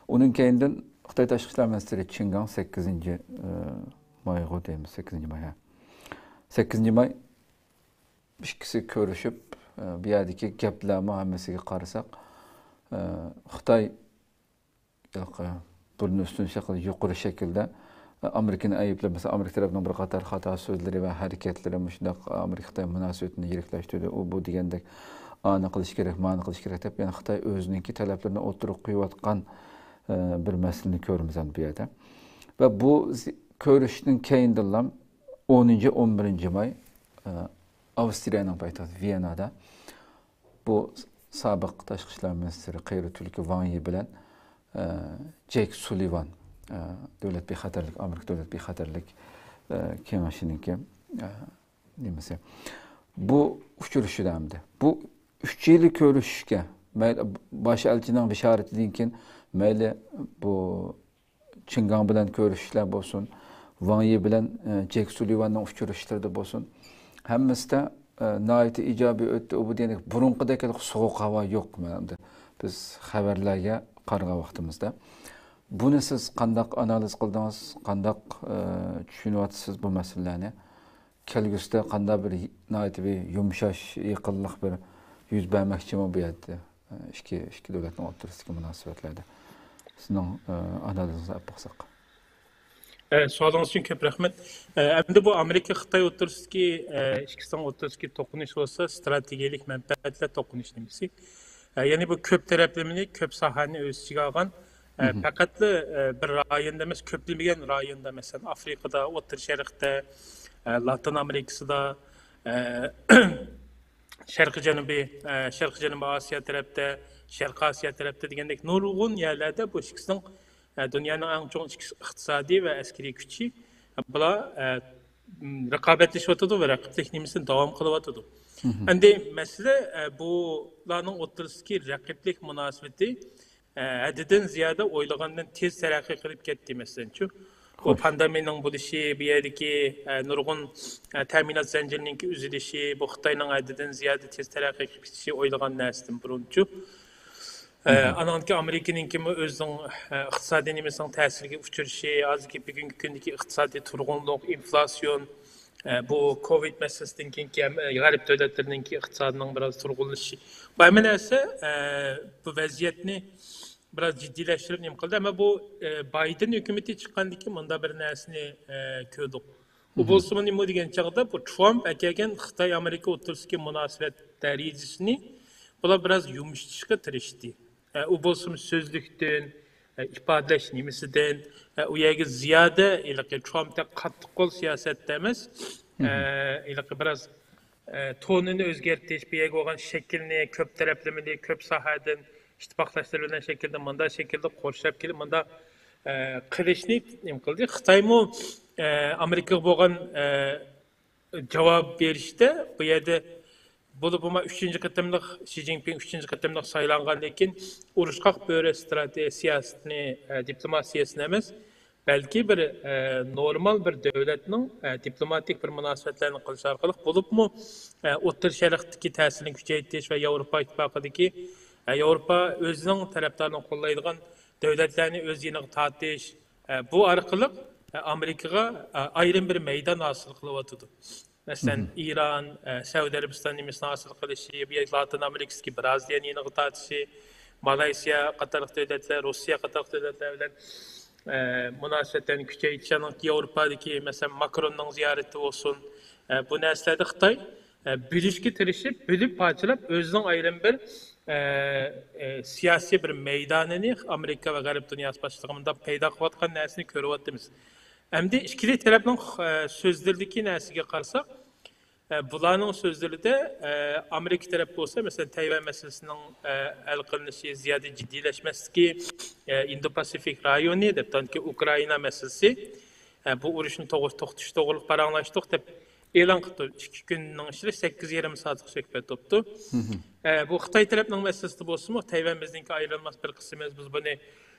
ئۇنىڭ كەينىدىن خىتاي تاشقى ئىشلار مىنىستىرى چىن گاڭ سەككىزىنچى، ئە، مايغۇ دەيمىز، سەككىزىنچى ماي، ھە. سەككىزىنچى ماي ئىككىسى كۆرۈشۈپ، ئە، بۇ يەردىكى گەپلەرمۇ ھەممىسىگە قارىساق، ئە، خىتاي ھېلىقى بۇرنى ئۈستۈن شەكىل، يۇقىرى شەكىلدە ئامېرىكىنى ئەيىبلەپ، مەسىلەن، ئامېرىكا تەرەپىنىڭ بىر قاتار خاتا سۆزلىرى ۋە ھەرىكەتلىرى مۇشۇنداق ئامېرىكا-خىتاي مۇناسىۋىتىنى يىرىكلەشتۈردى، ئۇ بۇ دېگەندەك، ئانى قىلىش كېرەك، مانى قىلىش كېرەك دەپ، يەنە خىتاي ئۆزىنىڭكى تەلەپلىرىنى ئوتتۇرىغا قويۇۋاتقان، ئە، بىر مەسىلىنى كۆرىمىز ئەمدى بۇ يەردە. ۋە بۇ زى-، كۆرۈشۈشتىن كەينىدىنلا ئونىنچى، ئون بىرىنچى ماي، ئە، ئاۋسترىيەنىڭ پايتەختى ۋىيەننادا بۇ سابىق تاشقى ئىشلار مىنىستىرى قېرى تۈركى ۋاڭ يى بىلەن، ئە، جېك سۇلىۋان، ئە، دۆلەت بىخەتەرلىك، ئامېرىكا دۆلەت بىخەتەرلىك، ئە، كېڭىشىنىڭكى، ئە، نېمىسى. بۇ ئۇچرىشىدۇ ئەمدى. بۇ ئۈچ يىلى كۆرۈشۈشكە، مەيلى باش ئەلچىنىڭ بېشارىتىدىن كېيىن، مەيلى بۇ چىن گاڭ بىلەن كۆرۈشۈشلەر بولسۇن، ۋاڭ يى بىلەن، ئە، جېك سۇلىۋاننىڭ ئۇچرىشىشلىرىدا بولسۇن، ھەممىسىدە، ئە، ناھايىتى ئىجابىي ئۆتتى. ئۇ بۇ دېگەندەك بۇرۇنقىدەك ھېلىقى سوغۇق ھاۋا يوق. مانا ئەمدى بىز خەۋەرلەرگە قارىغان ۋاقتىمىزدا. بۇنى سىز قانداق ئانالىز قىلدىڭىز؟ قانداق، ئە، چۈشىنىۋاتىسىز بۇ مەسىلىلەرنى؟ كەلگۈسىدە قانداق بىر ناھايىتى بىر يۇمشاش، يېقىنلىق بىر يۈز بەرمەكچىمۇ بۇ يەردە، ئىككى، ئىككى دۆلەتنىڭ ئوتتۇرىسىدىكى مۇناسىۋەتلەردە؟ سىزنىڭ، ئە، ئانالىزىڭىزنى ئېلىپ باقساق. ئە، سوئالىڭىز ئۈچۈن كۆپ رەھمەت. ئە، ئەمدى بۇ ئامېرىكا-خىتاي ئوتتۇرىسىدىكى، ئە، ئىككىسىنىڭ ئوتتۇرىسىدىكى توقۇنۇش بولسا، ئىستراتېگىيەلىك مەنپەئەتلەر توقۇنۇشى نېمىسى. ئە، يەنى بۇ كۆپ تەرەپلىمىلىك، كۆپ ساھەنى ئۆز ئىچىگە ئالغان، ئە، پەقەتلا، ئە، بىر رايوندا ئەمەس، كۆپلىمىگەن رايوندا، مەسىلەن، ئافرىقىدا، ئوتتۇرا شەرقتە، ئە، لاتىن ئامېرىكىسىدا، ئە، شەرقىي جەنۇبىي، ئە، شەرقىي جەنۇبىي ئاسىيا تەرەپتە، شەرقىي ئاسىيا تەرەپتە دېگەندەك نۇرغۇن يەرلەردە بۇ ئىككىسىنىڭ، ئە، دۇنيانىڭ ئەڭ چوڭ ئىككى ئىقتىسادىي ۋە ئەسكىرىي كۈچى، بۇلار، ئە، م، رىقابەتلىشىۋاتىدۇ ۋە رەقىبلىك نېمىسىنى داۋام قىلىۋاتىدۇ. ئەمدى مەسىلە، ئە، بۇلارنىڭ ئوتتۇرىسىدىكى رەقىبلىك مۇناسىۋىتى، ئە، ھەددىدىن زىيادە ئويلىغاندىن تېز تەرەققىي قىلىپ كەتتى، مەسىلەن، شۇ. بۇ پاندېمىيەنىڭ بولۇشى، بۇ يەردىكى، ئە، نۇرغۇن، ئە، تەمىنات زەنجىرىنىڭكى ئۈزۈلۈشى، بۇ خىتاينىڭ ھەددىدىن زىيادە تېز تەرەققىي قىلىپ كېتىشى ئويلىغان نەرسىدىن بۇرۇنچۇ. ئە، ئانىڭدىكى ئامېرىكىنىڭكىمۇ ئۆزىنىڭ، ئە، ئىقتىسادىي نېمىسىنىڭ تەسىرىگە ئۇچرىشى، ھازىرقى بۈگۈنكى كۈندىكى ئىقتىسادىي تۇرغۇنلۇق، ئىنفلياتسىيون، ئە، بۇ كوۋىد مەسىلىسىدىن كېيىنكى ھەم، ئە، غەرب دۆلەتلىرىنىڭكى ئىقتىسادىنىڭ بىراز تۇرغۇنلىشىشى. بۇ ھەممە نەرسە، ئە، بۇ ۋەزىيەتنى بىراز جىددىيلەشتۈرۈپ نېمە قىلدى. ئەمما بۇ، ئە، بايدېن ھۆكۈمىتى چىققاندىن كېيىن مۇنداق بىر نەرسىنى، ئە، كۆردۇق. ئۇ بولسىمۇ نېمە دېگەن چاغدا بۇ ترامپ ئەكەلگەن خىتاي-ئامېرىكا ئوتتۇرىسىدىكى مۇناسىۋەت دەرىجىسىنى بۇلار بىراز يۇمشىتىشقا تىرىشتى. ئە، ئۇ بولسىمۇ سۆزلۈكتىن، ئە، ئىپادىلەش نېمىسىدىن، ئە، ئۇ يەرگە زىيادە ھېلىقى ترامپتەك قاتتىق قول سىياسەتتە ئەمەس، ئە، ھېلىقى بىراز، ئە، تونىنى ئۆزگەرتىش، بۇ يەرگە بولغان شەكىلنى كۆپ تەرەپلىمىلىك، كۆپ ساھەدىن ئىتتىپاقداشلىرى بىلەن شەكىلدە، مۇنداق شەكىلدە قورشاپ كېلىپ، مۇنداق، ئە، قىلىشنى نېمە قىلدى؟ خىتايمۇ، ئە، ئامېرىكىغا بولغان، ئە، جاۋاب بېرىشتە بۇ يەردە بولۇپمۇ ئۈچىنچى قېتىملىق، شى جىنپىڭ ئۈچىنچى قېتىملىق سايلانغاندىن كېيىن ئۇرۇشقاق بۆرە ستراتېگىيە سىياسىتىنى، ئە، دىپلومات سىياسىتىنى ئەمەس، بەلكى بىر، ئە، نورمال بىر دۆلەتنىڭ، ئە، دىپلوماتىك بىر مۇناسىۋەتلەرنى قىلىش ئارقىلىق، بولۇپمۇ، ئە، ئوتتۇرا شەرقتىكى تەسىرىنى كۈچەيتىش ۋە ياۋروپا ئىتتىپاقىدىكى، ئە، ياۋروپا ئۆزىنىڭ تەرەپدارلىقىنى قوللايدىغان دۆلەتلەرنى ئۆز يېنىغا تارتىش، ئە، بۇ ئارقىلىق، ئە، ئامېرىكىغا، ئە، ئايرىم بىر مەيدان ھاسىل قىلىۋاتىدۇ. مەسىلەن، ئىران، ئە، سەئۇدى ئەرەبىستان نېمىسىنى ھاسىل قىلىشى، بۇ يەردە لاتىن ئامېرىكىسىدىكى بىر ئاز دېگەن يېنىغا تارتىشى، مالايسىيا قاتارلىق دۆلەتلەر، روسىيە قاتارلىق دۆلەتلەر بىلەن، ئە، مۇناسىۋەتلەرنى كۈچەيتىش، ئانىڭ ياۋروپادىكى، مەسىلەن، ماكروننىڭ زىيارىتى بولسۇن، ئە، بۇ نەرسىلەردە خىتاي، ئە، بۆلۈشكە تىرىشىپ، بۆلۈپ پارچىلاپ، ئۆزىنىڭ ئايرىم بىر، ئە، ئە، سىياسىي بىر مەيدانىنى ئامېرىكا ۋە غەرب دۇنياسى باشچىلىقى مۇنداق پەيدا قىلىۋاتقان نەرسىنى كۆرۈۋاتىمىز. ئەمدى ئىككىلى تەرەپنىڭ، ئە، سۆزلىرىدىكى نەرسىگە قارىساق، ئە، بۇلارنىڭ سۆزلىرىدە، ئە، ئامېرىكا تەرەپ بولسا، مەسىلەن، تەيۋەن مەسىلىسىنىڭ، ئە، ھەل قىلىنىشى زىيادە جىددىيلەشمەسلىكى، ئە، ئىندو پاسىفىك رايونى دەپ، تاكى ئۇكرائىنا مەسىلىسى، ئە، بۇ ئۇرۇشنى توغرا توختىتىش توغرىلىق پاراڭلاشتۇق دەپ ئېلان قىپتۇ. ئىككى كۈننىڭ ئىچىدە سەككىز يېرىم سائەتلىك سۆھبەت بوپتۇ. ئە، بۇ خىتاي تەرەپنىڭ مەسىلىسىدە بولسىمۇ، تەيۋەن بىزنىڭكى ئايرىلماس بىر قىسمىمىز، بىز بۇنى،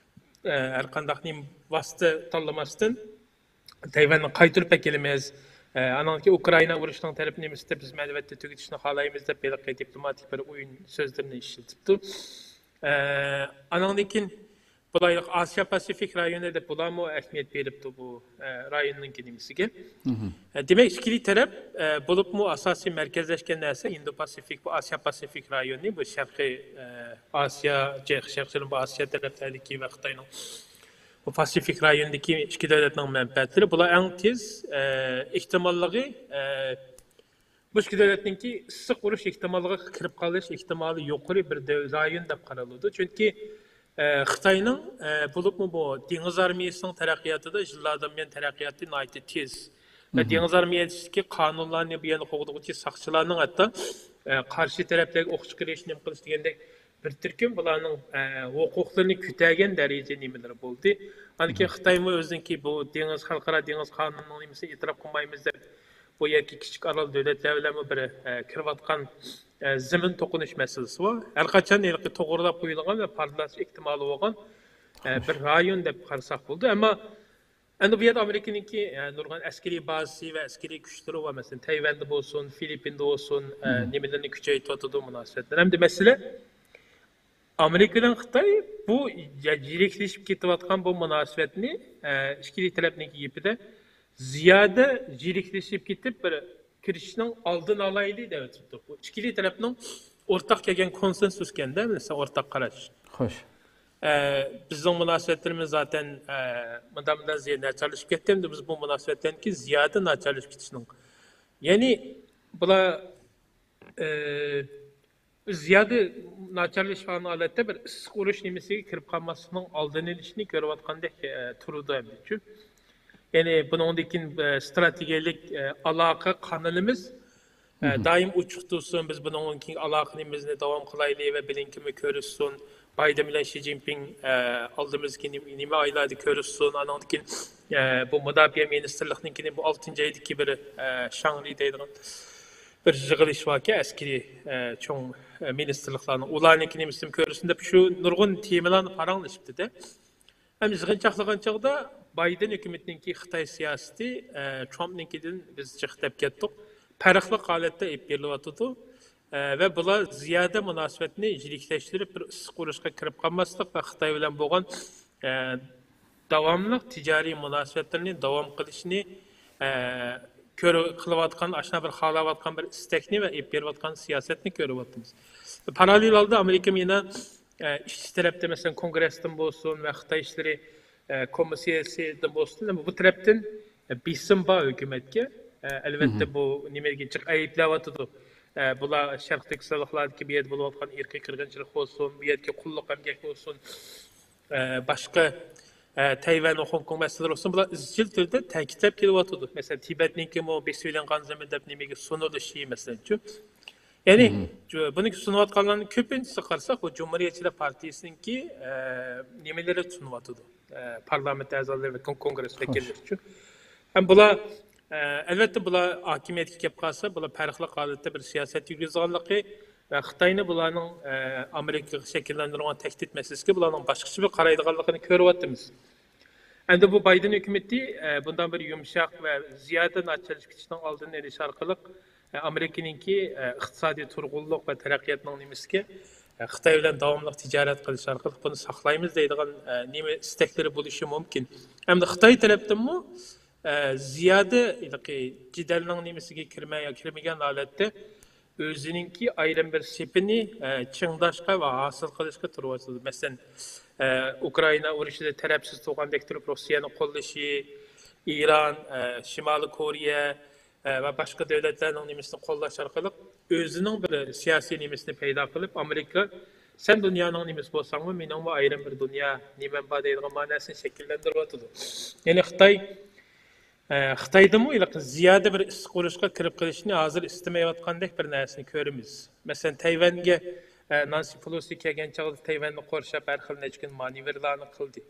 ئە، ھەر قانداق نېمە ۋاسىتە تاللىماستىن، تەيۋەننى قايتۇرۇپ ئەكېلىمىز، ئانىڭدىن كېيىن ئۇكرائىنا ئۇرۇشىنىڭ تەرىپىنى ئېلىشتا بىز ئەلۋەتتە تۈگىتىشنى خالايمىز دەپ ھېلىقى دىپلوماتىك بىر ئويۇن سۆزلىرىنى ئىشلىتىپتۇ. ئانىڭدىن كېيىن بۇلار ئاسىيا پاسىفىك رايونى دەپ بۇلارمۇ ئەھمىيەت بېرىپتۇ بۇ رايوننىڭ نېمىسىگە. دېمەك، ئىككىلى تەرەپ، بولۇپمۇ ئاساسىي مەركەزلەشكەن نەرسە ئىندو پاسىفىك، بۇ ئاسىيا پاسىفىك رايونى، بۇ شەرقىي ئاسىيا، شەرقىي جەنۇبىي ئاسىيا تەرەپلەردىكى ۋە خىتاينىڭ بۇ پاسىفىك رايونىدىكى ئىككى دۆلەتنىڭ مەنپەئەتلىرى، بۇلار ئەڭ تېز ئېھتىماللىقى، بۇ ئىككى دۆلەتنىڭكى ئىسسىق ئۇرۇش ئېھتىماللىقىغا كىرىپ قېلىش ئېھتىمالى يۇقىرى بىر رايون دەپ قارىلىدۇ. چۈنكى خىتاينىڭ، بولۇپمۇ بۇ دېڭىز ئارمىيەسىنىڭ تەرەققىياتىدا يىللاردىن بۇيان تەرەققىياتى ناھايىتى تېز. ۋە دېڭىز ئارمىيەسىدىكى قانۇنلارنى بۇ يەردە قوغدىغۇچى ساقچىلارنىڭ ھەتتا قارشى تەرەپلەرگە ئوق چىقىرىش، نېمە قىلىش دېگەندەك بىر تۈركۈم بۇلارنىڭ ھوقۇقلىرىنى كۆتەرگەن دەرىجە نېمىلىرى بولدى. ئاندىن كېيىن خىتايمۇ ئۆزىنىڭكى بۇ دېڭىز، خەلقئارا دېڭىز قانۇنىنىڭ نېمىسىنى ئېتىراپ قىلمايمىز دەپ، بۇ يەردىكى كىچىك ئارال دۆلەتلەر بىلەنمۇ بىر كىرىۋاتقان زېمىن توقۇنۇش مەسىلىسى بار. ھەر قاچان ھېلىقى توغرىلاپ قويۇلغان ۋە پارتلاش ئېھتىمالى بولغان بىر رايون دەپ قارىساق بولىدۇ. ئەمما ئەمدى بۇ يەردە ئامېرىكىنىڭكى نۇرغۇن ئەسكىرىي بازىسى ۋە ئەسكىرىي كۈچلىرى بار. مەسىلەن، تەيۋەندە بولسۇن، فىلىپپىندا بولسۇن، نېمىلىرىنى كۈچەيتىۋاتىدۇ مۇناسىۋەتلەر. ئەمدى مەسىلە، ئامېرىكا بىلەن خىتاي بۇ يىرىكلىشىپ كېتىۋاتقان بۇ مۇناسىۋەتنى، ئىككىلى تەرەپنىڭكى گېپىدە زىيادە يىرىكلىشىپ كېتىپ، بىر كىرىشىشنىڭ ئالدىنى ئالايلى دەۋېتىپتۇ. بۇ ئىككىلى تەرەپنىڭ ئورتاق كەلگەن كونسېنسۇسكەندە، مەسىلەن، ئورتاق قاراش. خوش. بىزنىڭ مۇناسىۋەتلىرىمىز زاتەن مۇنداق مۇنداق زىيادە ناچارلىشىپ كەتتى، ئەمدى بىز بۇ مۇناسىۋەتلەرنىڭكى زىيادە ناچارلىشىپ كېتىشىنىڭ، يەنى بۇلار زىيادە ناچارلىشىدىغان ھالەتتە بىر ئىسسىق ئۇرۇش نېمىسىگە كىرىپ قالماسلىقنىڭ ئالدىنى ئېلىشنى كۆرۈۋاتقاندەك تۇرىدۇ ئەمدىچۇ. يەنى بۇنىڭدىن كېيىن ستراتېگىيەلىك ئالاقە قانىلىمىز دائىم ئوچۇق تۇرسۇن، بىز بۇنىڭدىن كېيىنكى ئالاقىمىزنى داۋام قىلايلى ۋە بىلىنكىمۇ كۆرۈشسۇن. بايدېن بىلەن شى جىنپىڭ ئالدىمىزدىكى نېمە ئايلاردا كۆرۈشسۇن. ئانىڭدىن كېيىن بۇ مۇداپىئە مىنىستىرلىقىنىڭكىنى بۇ ئالتىنچى ئايدىكى بىر شاڭرى دەيدىغان بىر يىغىلىش باركەن، ئەسكىرىي چوڭ مىنىستىرلىقلارنىڭ، ئۇلارنىڭكى نېمىسىنى كۆرسۇن دەپ شۇ نۇرغۇن تېمىلارنى پاراڭلىشىپتىدە. ھەم يىغىن چاقلىغان چاغدا بايدېن ھۆكۈمىتىنىڭكى خىتاي سىياسىتى ترامپنىڭكىدىن بىز جىق دەپ كەتتۇق، پەرقلىق ھالەتتە ئېلىپ بېرىلىۋاتىدۇ. ۋە بۇلار زىيادە مۇناسىۋەتنى يىرىكلەشتۈرۈپ، بىر ئىسسىق ئۇرۇشقا كىرىپ قالماسلىق ۋە خىتاي بىلەن بولغان داۋاملىق تىجارىي مۇناسىۋەتلىرىنى داۋام قىلىشنى قىلىۋاتقان، ئاشۇنداق بىر خالاۋاتقان بىر ئىستەكنى ۋە ئېلىپ بېرىۋاتقان سىياسەتنى كۆرۈۋاتىمىز. پاراللېل ھالدا ئامېرىكىمۇ يەنە ئىشچى تەرەپتە، مەسىلەن، كونگرېستىن بولسۇن ۋە خىتاي ئىشلىرى كومىسسىيەسىدىن بولسۇن، بۇ تەرەپتىن بېسىم بار ھۆكۈمەتكە. ئەلۋەتتە، بۇ نېمىگە جىق ئەيىبلەۋاتىدۇ. بۇلار شەرقىي تۈركىستانلىقلاردىكى بۇ يەردە بولۇۋاتقان ئىرقىي قىرغىنچىلىق بولسۇن، بۇ يەردىكى قۇللۇق ئەمگەك بولسۇن، باشقا تەيۋەن، خوڭكوڭ مەسىلىلىرى بولسۇن، بۇلار ئىزچىل تۈردە تەكىتلەپ كېلىۋاتىدۇ. مەسىلەن، تىبەتنىڭكىمۇ بېسىۋېلىنغان زېمىن دەپ نېمىگە سۇنۇلۇشى، مەسىلەنچۇ. يەنى، بۇنى سۇنۇۋاتقانلارنىڭ كۆپىنچىسى قارىساق، بۇ جۇمھۇرىيەتچىلەر پارتىيىسىنىڭكى نېمىلىرى سۇنۇۋاتىدۇ. پارلامېنت ئەزالىرى ۋە كون-، كونگرېس ۋەكىللىرى ئۈچۈن. ھەم بۇلار، ئەلۋەتتە، بۇلار ھاكىمىيەتكە كەپ قالسا، بۇلار پەرقلىق ھالەتتە بىر سىياسەت يۈرگۈزىدىغانلىقى ۋە خىتاينى بۇلارنىڭ، ئامېرىكىغا شەكىللەندۈرگەن تەھدىت مەسىلىسىگە بۇلارنىڭ باشقىچە بىر قارايدىغانلىقىنى كۆرۈۋاتىمىز. ئەمدى بۇ بايدېن ھۆكۈمىتى، بۇنداق بىر يۇمشاق ۋە زىيادە ناچارلىشىپ كېتىشنىڭ ئالدىنى ئېلىش ئارقىلىق، ئامېرىكىنىڭكى، ئىقتىسادىي تۇرغۇنلۇق ۋە تەرەققىياتنىڭ نېمىسىگە، خىتاي بىلەن داۋاملىق تىجارەت قىلىش ئارقىلىق بۇنى ساقلايمىز دەيدىغان، نېمە ئىستەكلىرى بولۇشى مۇمكىن. ئەمدى خىتاي تەرەپتىنمۇ، زىيادە ھېلىقى جېدەلنىڭ نېمىسىگە كىرمەي، كىرمىگەن ھالەتتە ئۆزىنىڭكى ئايرىم بىر سېپىنى، ئە، چىڭداشقا ۋە ھاسىل قىلىشقا تۇرۇۋاتىدۇ. مەسىلەن، ئە، ئۇكرائىنا ئۇرۇشىدا تەرەپسىز تۇرغاندەك تۇرۇپ، روسىيەنى قوللىشى، ئىران، ئە، شىمالىي كورېيە، ئە، ۋە باشقا دۆلەتلەرنىڭ نېمىسىنى قوللاش ئارقىلىق ئۆزىنىڭ بىر سىياسىي نېمىسىنى پەيدا قىلىپ، ئامېرىكا، سەن دۇنيانىڭ نېمىسى بولساڭمۇ، مېنىڭمۇ ئايرىم بىر دۇنيا نېمەم بار دەيدىغان مەناسىنى شەكىللەندۈرۈۋاتىدۇ. يەنى خىتاي ئە، خىتايدىمۇ ھېلىقى زىيادە بىر ئىسسىق ئۇرۇشقا كىرىپ قېلىشنى ھازىر ئىستىمەيۋاتقاندەك بىر نەرسىنى كۆرىمىز. مەسىلەن، تەيۋەنگە، ئە، نانسى پېلوسى كەلگەن چاغدا تەيۋەننى قورشاپ ھەر خىل نەچچە كۈن مانېۋىرلارنى قىلدى.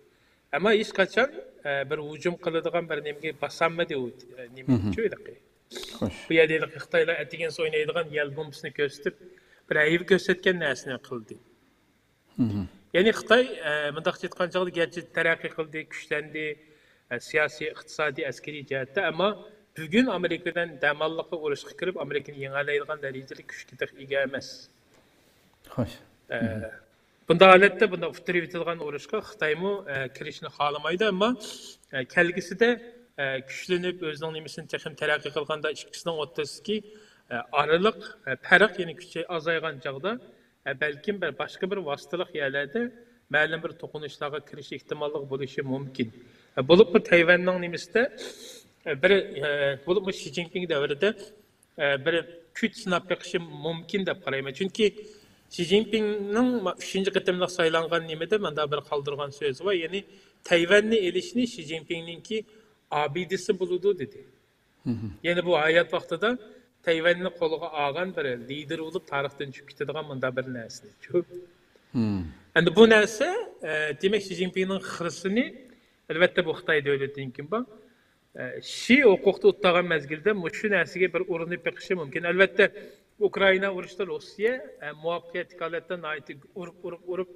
ئەمما ھېچقاچان، ئە، بىر ھۇجۇم قىلىدىغان بىر نېمىگە باسالمىدى ئۇ، ئە، نېمىچۇ ھېلىقى. خوش. بۇ يەردە ھېلىقى خىتايلار ئەتىگەنسى ئوينايدىغان يەل بومبىسىنى كۆرسىتىپ، بىر ھەيۋە كۆرسەتكەن نەرسىنى قىلدى. يەنى خىتاي، ئە، مۇنداقچە ئېيتقان چاغدا گەرچە تەرەققىي قىلدى، كۈچلەندى، ئە، سىياسىي، ئىقتىسادىي، ئەسكىرىي جەھەتتە، ئەمما بۈگۈن ئامېرىكا بىلەن دەماللىققا ئۇرۇشقا كىرىپ، ئامېرىكىنى يېڭەلەيدىغان دەرىجىدىكى كۈچكە تېخى ئىگە ئەمەس. خوش. ئە، بۇنداق ھالەتتە بۇنداق ئۇتتۇرۇۋېتىدىغان ئۇرۇشقا خىتايمۇ، ئە، كىرىشنى خالىمايدۇ، ئەمما، ئە، كەلگۈسىدە، ئە، كۈچلىنىپ، ئۆزىنىڭ نېمىسىنى تېخىمۇ تەرەققىي قىلغاندا، ئىككىسىنىڭ ئوتتۇرىسىدىكى، ئە، ئارىلىق، ئە، پەرق يەنە كۈچەي-، ئازايغان چاغدا، ئە، بەلكىم بىر باشقا بىر ۋاسىتىلىق يەرلەردە مەلۇم بىر توقۇنۇشلارغا كىرىش ئېھتىماللىقى بولۇشى مۇمكىن. ئە، بولۇپمۇ تەيۋەننىڭ نېمىسىدە، ئە، بىر، ئە، بولۇپمۇ شى جىنپىڭ دەۋرىدە، ئە، بىر كۈچ سىناپ بېقىشى مۇمكىن دەپ قارايمەن. چۈنكى شى جىنپىڭنىڭ ما-، ئۈچىنچى قېتىملىق سايلانغان نېمىدە مۇنداق بىر قالدۇرغان سۆزى بار، يەنى تەيۋەننى ئېلىشنى شى جىنپىڭنىڭكى ئابىدىسى بولىدۇ، دېدى. يەنى بۇ ھايات ۋاقتىدا تەيۋەننى قولىغا ئالغان بىر لىدېر بولۇپ تارىختىن چۈشۈپ كېتىدىغان مۇنداق بىر نەرسىنى. ئەمدى بۇ نەرسە، ئە، دېمەك، شى جىنپىڭنىڭ خىرىسىنى، ئەلۋەتتە، بۇ خىتاي دۆلىتىنىڭكى بار. ئە، شى ھوقۇقتا ئۇتتۇرغان مەزگىلدە مۇشۇ نەرسىگە بىر ئۇرۇنۇپ بېقىشى مۇمكىن. ئەلۋەتتە، ئۇكرائىنا ئۇرۇشىدا روسىيە، ئە، مۇۋەپپەقىيەتلىك ھالەتتە ناھايىتى ئۇرۇپ، ئۇرۇپ، ئۇرۇپ،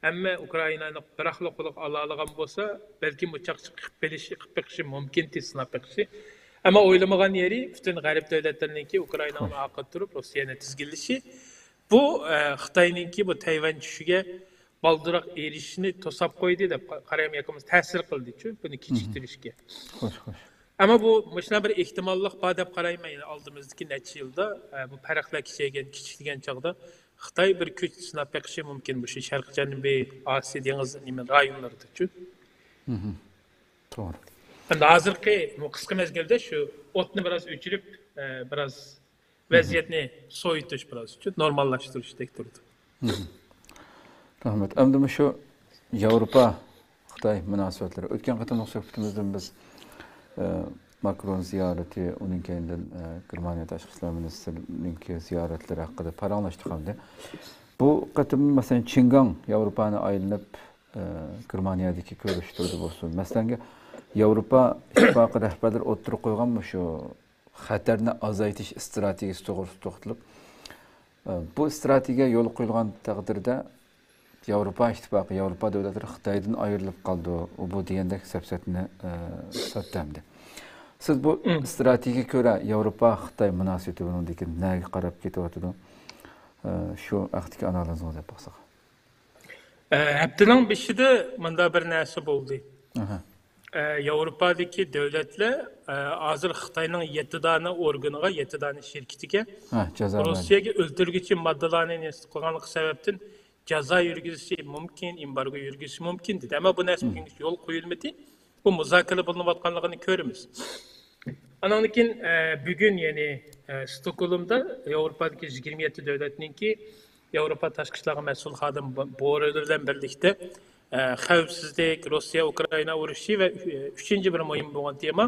ھەممە ئۇكرائىنانى بىراقلا قولىغا ئالالىغان بولسا، بەلكىم بۇ چاقچاق قىلىپ بېلىشى، قىلىپ بېقىشى مۇمكىن، تېز سىناپ بېقىشى. ئەمما ئويلىمىغان يېرى، پۈتۈن غەرب دۆلەتلىرىنىڭكى ئۇكرائىنانى ئارقىدا تۇرۇپ، روسىيەنى تىزگىنلىشى. بۇ، ئە، خىتاينىڭكى بۇ تەيۋەن چۈشىگە بالدۇرراق ئېرىشىشنى توساپ قويدى دەپ قا-، قارايمەن، ياكى بولمىسا تەسىر قىلدىچۇ بۇنى كېچىكتۈرۈشكە. خوش، خوش. ئەمما بۇ مۇشۇنداق بىر ئېھتىماللىق بار دەپ قارايمەن. يەنە ئالدىمىزدىكى نەچچە يىلدا، ئە، بۇ پەرقلەر كىچەيگەن، كىچىكلىگەن چاغدا خىتاي بىر كۈچ سىناپ بېقىشى مۇمكىن مۇشۇ شەرقىي جەنۇبىي ئاسىيا دېڭىز نېمە رايونلىرىدىچۇ. توغرا. ئەمدى ھازىرقى بۇ قىسقا مەزگىلدە شۇ ئوتنى بىراز ئۆچۈرۈپ، ئە، بىراز ۋەزىيەتنى سوۋۇتۇش بىراز ئۈچۈن، نورماللاشتۇرۇشتەك تۇرىدۇ. رەھمەت. ئەمدى مۇشۇ ياۋروپا خىتاي مۇناسىۋەتلىرى. ئۆتكەن قېتىملىق سۆھبىتىمىزدىن بىز، ئە، ماكرون زىيارىتى، ئۇنىڭ كەينىدىن، ئە، گېرمانىيە تاشقى ئىشلار مىنىستىرىنىڭكى زىيارەتلىرى ھەققىدە پاراڭلاشتۇق ئەمدى. بۇ قېتىم، مەسىلەن، چىنگاڭ ياۋروپانى ئايلىنىپ، ئە، گېرمانىيەدىكى كۆرۈشتۈردى بولسۇن. مەسىلەن، ياۋروپا ئىتتىپاقى رەھبەرلىرى ئوتتۇرىغا قويغان مۇشۇ خەتەرنى ئازايتىش ئىستراتېگىيىسى توغرىسىدا توختىلىپ، ئە، بۇ ئىستراتېگىيە يولغا قويۇلغان تەقدىردە، ياۋروپا ئىتتىپاقى، ياۋروپا دۆلەتلىرى خىتايدىن ئايرىلىپ قالىدۇ، ئۇ بۇ دېگەندەك سەپسەتىنى، ئە، ساتتى ئەمدى. سىز بۇ ئىستراتېگىيەگە كۆرە ياۋروپا خىتاي مۇناسىۋىتى بۇنىڭدىن كېيىن نەگە قاراپ كېتىۋاتىدۇ؟ ئە، شۇ ھەقتىكى ئانالىزىڭىزنى بەرسەڭىز. ئە، ھەپتىنىڭ بېشىدا مۇنداق بىر نەرسە بولدى. ئە، ياۋروپادىكى دۆلەتلەر، ئە، ھازىر خىتاينىڭ يەتتە دانە ئورگىنىغا، يەتتە دانە شىركىتىگە ھە، جازا بەردى. روسىيەگە ئۆلتۈرگۈچى ماددىلارنى نېسىپ قىلغانلىقى سەۋەبتىن جازا يۈرگۈزۈشى مۇمكىن، ئېمبارگو يۈرگۈزۈشى مۇمكىن دېدى. ئەمما بۇ نەرسە بۈگۈنگىچە يولغا قويۇلمىدى. بۇ مۇزاكىرە بولۇنۇۋاتقانلىقىنى كۆرىمىز. ئانىڭدىن كېيىن، ئە، بۈگۈن، يەنى، ئە، ستوكھولمدا ياۋروپادىكى يىگىرمە يەتتە دۆلەتنىڭكى ياۋروپا تاشقى ئىشلارغا مەسئۇل خادىم بورېل بىلەن بىرلىكتە، ئە، خەۋپسىزلىك، روسىيە ئۇكرائىنا ئۇرۇشى ۋە، ئە، ئۈچىنچى بىر مۇھىم بولغان تېما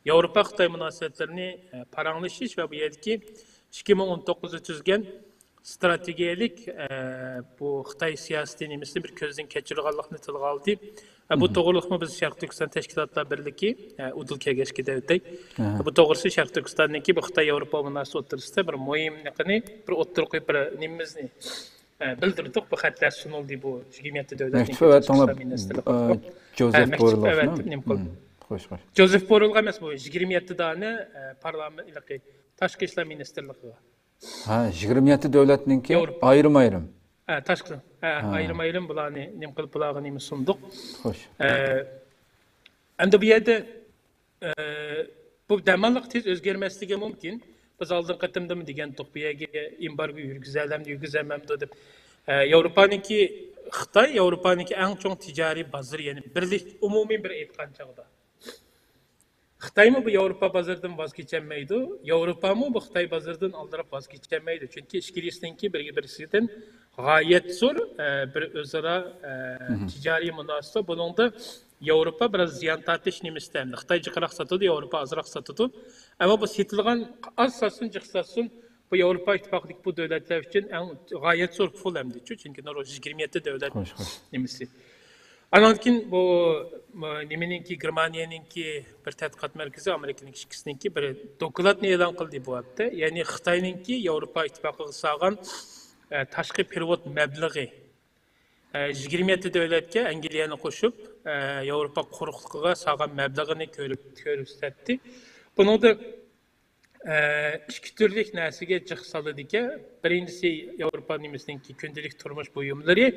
ياۋروپا خىتاي مۇناسىۋەتلىرىنى، ئە، پاراڭلىشىش ۋە بۇ يەردىكى ئىككى مىڭ ئون توققۇزدا تۈزگەن ئىستراتېگىيەلىك، ئە، بۇ خىتاي سىياسىتى نېمىسىنى بىر كۆزدىن كەچۈرىدىغانلىقىنى تىلغا ئالدى. ئە، بۇ توغرىلىقمۇ بىز شەرقىي تۈركىستان تەشكىلاتلار بىرلىكى، ئە، ئۇدۇل كېڭەشكە دەۋەتتۇق. بۇ توغرىسى شەرقىي تۈركىستاننىڭكى بۇ خىتاي ياۋروپا مۇناسىۋىتى ئوتتۇرىسىدا بىر مۇھىملىقىنى بىر ئوتتۇرىغا قويۇپ بىر نېمىمىزنى، ئە، بىلدۈردۇق. بۇ خەتلەر سۇنۇلدى بۇ يىگىرمە يەتتە دۆلەتنىڭكى تاشقى ئىشلار مىنىستىرلىقىغا. ئە، جوزېف بورېلغا ئەۋەتىپ نېمە قىلدى؟ خوش، خوش. جوزېف بورېلغا ئەمەس، بۇ يىگىرمە يەتتە دانە، ئە، پارلامېنت، تاشقى ئىشلار مىنىستىرلىقىغا. ھە، يىگىرمە يەتتە دۆلەتنىڭكى ياۋروپا. ئايرىم-ئايرىم. ھە، تاشقى، ھە، ھە. ئايرىم-ئايرىم بۇلارنى نېمە قىلىپ، بۇلارغا نېمە سۇندۇق. خوش. ئە، ئەمدى بۇ يەردە، ئە، بۇ دەماللىق تېز ئۆزگەرمەسلىكى مۇمكىن. بىز ئالدىنقى قېتىمدىمۇ دېگەنتۇق، بۇ يەرگە ئېمبارگو يۈرگۈزەلەمدۇ، يۈرگۈزەلمەمدۇ دەپ. ئە، ياۋروپانىڭكى، خىتاي ياۋروپانىڭكى ئەڭ چوڭ تىجارىي بازىرى، يەنى بىرلىك، ئومۇمىي بىر ئېيتقان چاغدا. خىتايمۇ بۇ ياۋروپا بازىرىدىن ۋاز كېچەلمەيدۇ، ياۋروپامۇ بۇ خىتاي بازىرىدىن ئالدىراپ ۋاز كېچەلمەيدۇ. چۈنكى ئىككىلىسىنىڭكى بىرى-بىرسىدىن غايەت زور، ئە، بىر ئۆزئارا، ئە، تىجارىي مۇناسىۋەت. بۇنىڭدا ياۋروپا بىراز زىيان تارتىش نېمىسىدە، خىتاي جىقراق ساتىدۇ، ياۋروپا ئازراق ساتىدۇ. ئەمما بۇ سېتىلغان، ئاز ساتسۇن، جىق ساتسۇن، بۇ ياۋروپا ئىتتىپاقىدىكى بۇ دۆلەتلەر ئۈچۈن ئەڭ غايەت زور پۇل ئەمدىچۇ، چۈنكى نورۋېگ يىگىرمە يەتتە دۆلەت نېمىسى. ئانىڭدىن كېيىن بۇ، م-، نېمىنىڭكى، گېرمانىيەنىڭكى بىر تەتقىقات مەركىزى، ئامېرىكىنىڭكى ئىككىسىنىڭكى بىر دوكلاتنى ئېلان قىلدى بۇ ھەپتە. يەنى خىتاينىڭكى ياۋروپا ئىتتىپاقىغا سالغان، ئە، تاشقى پېرېۋوت مەبلىغى. ئە، يىگىرمە يەتتە دۆلەتكە ئەنگلىيەنى قوشۇپ، ئە، ياۋروپا قۇرۇقلۇقىغا سالغان مەبلىغىنى كۆرۈپ، كۆرسەتتى. بۇنىڭدا ئىككى تۈرلۈك نەرسىگە جىق سالىدىكەن. بىرىنچىسى ياۋروپا نېمىسىنىڭكى كۈندىلىك تۇرمۇش بۇيۇملىرى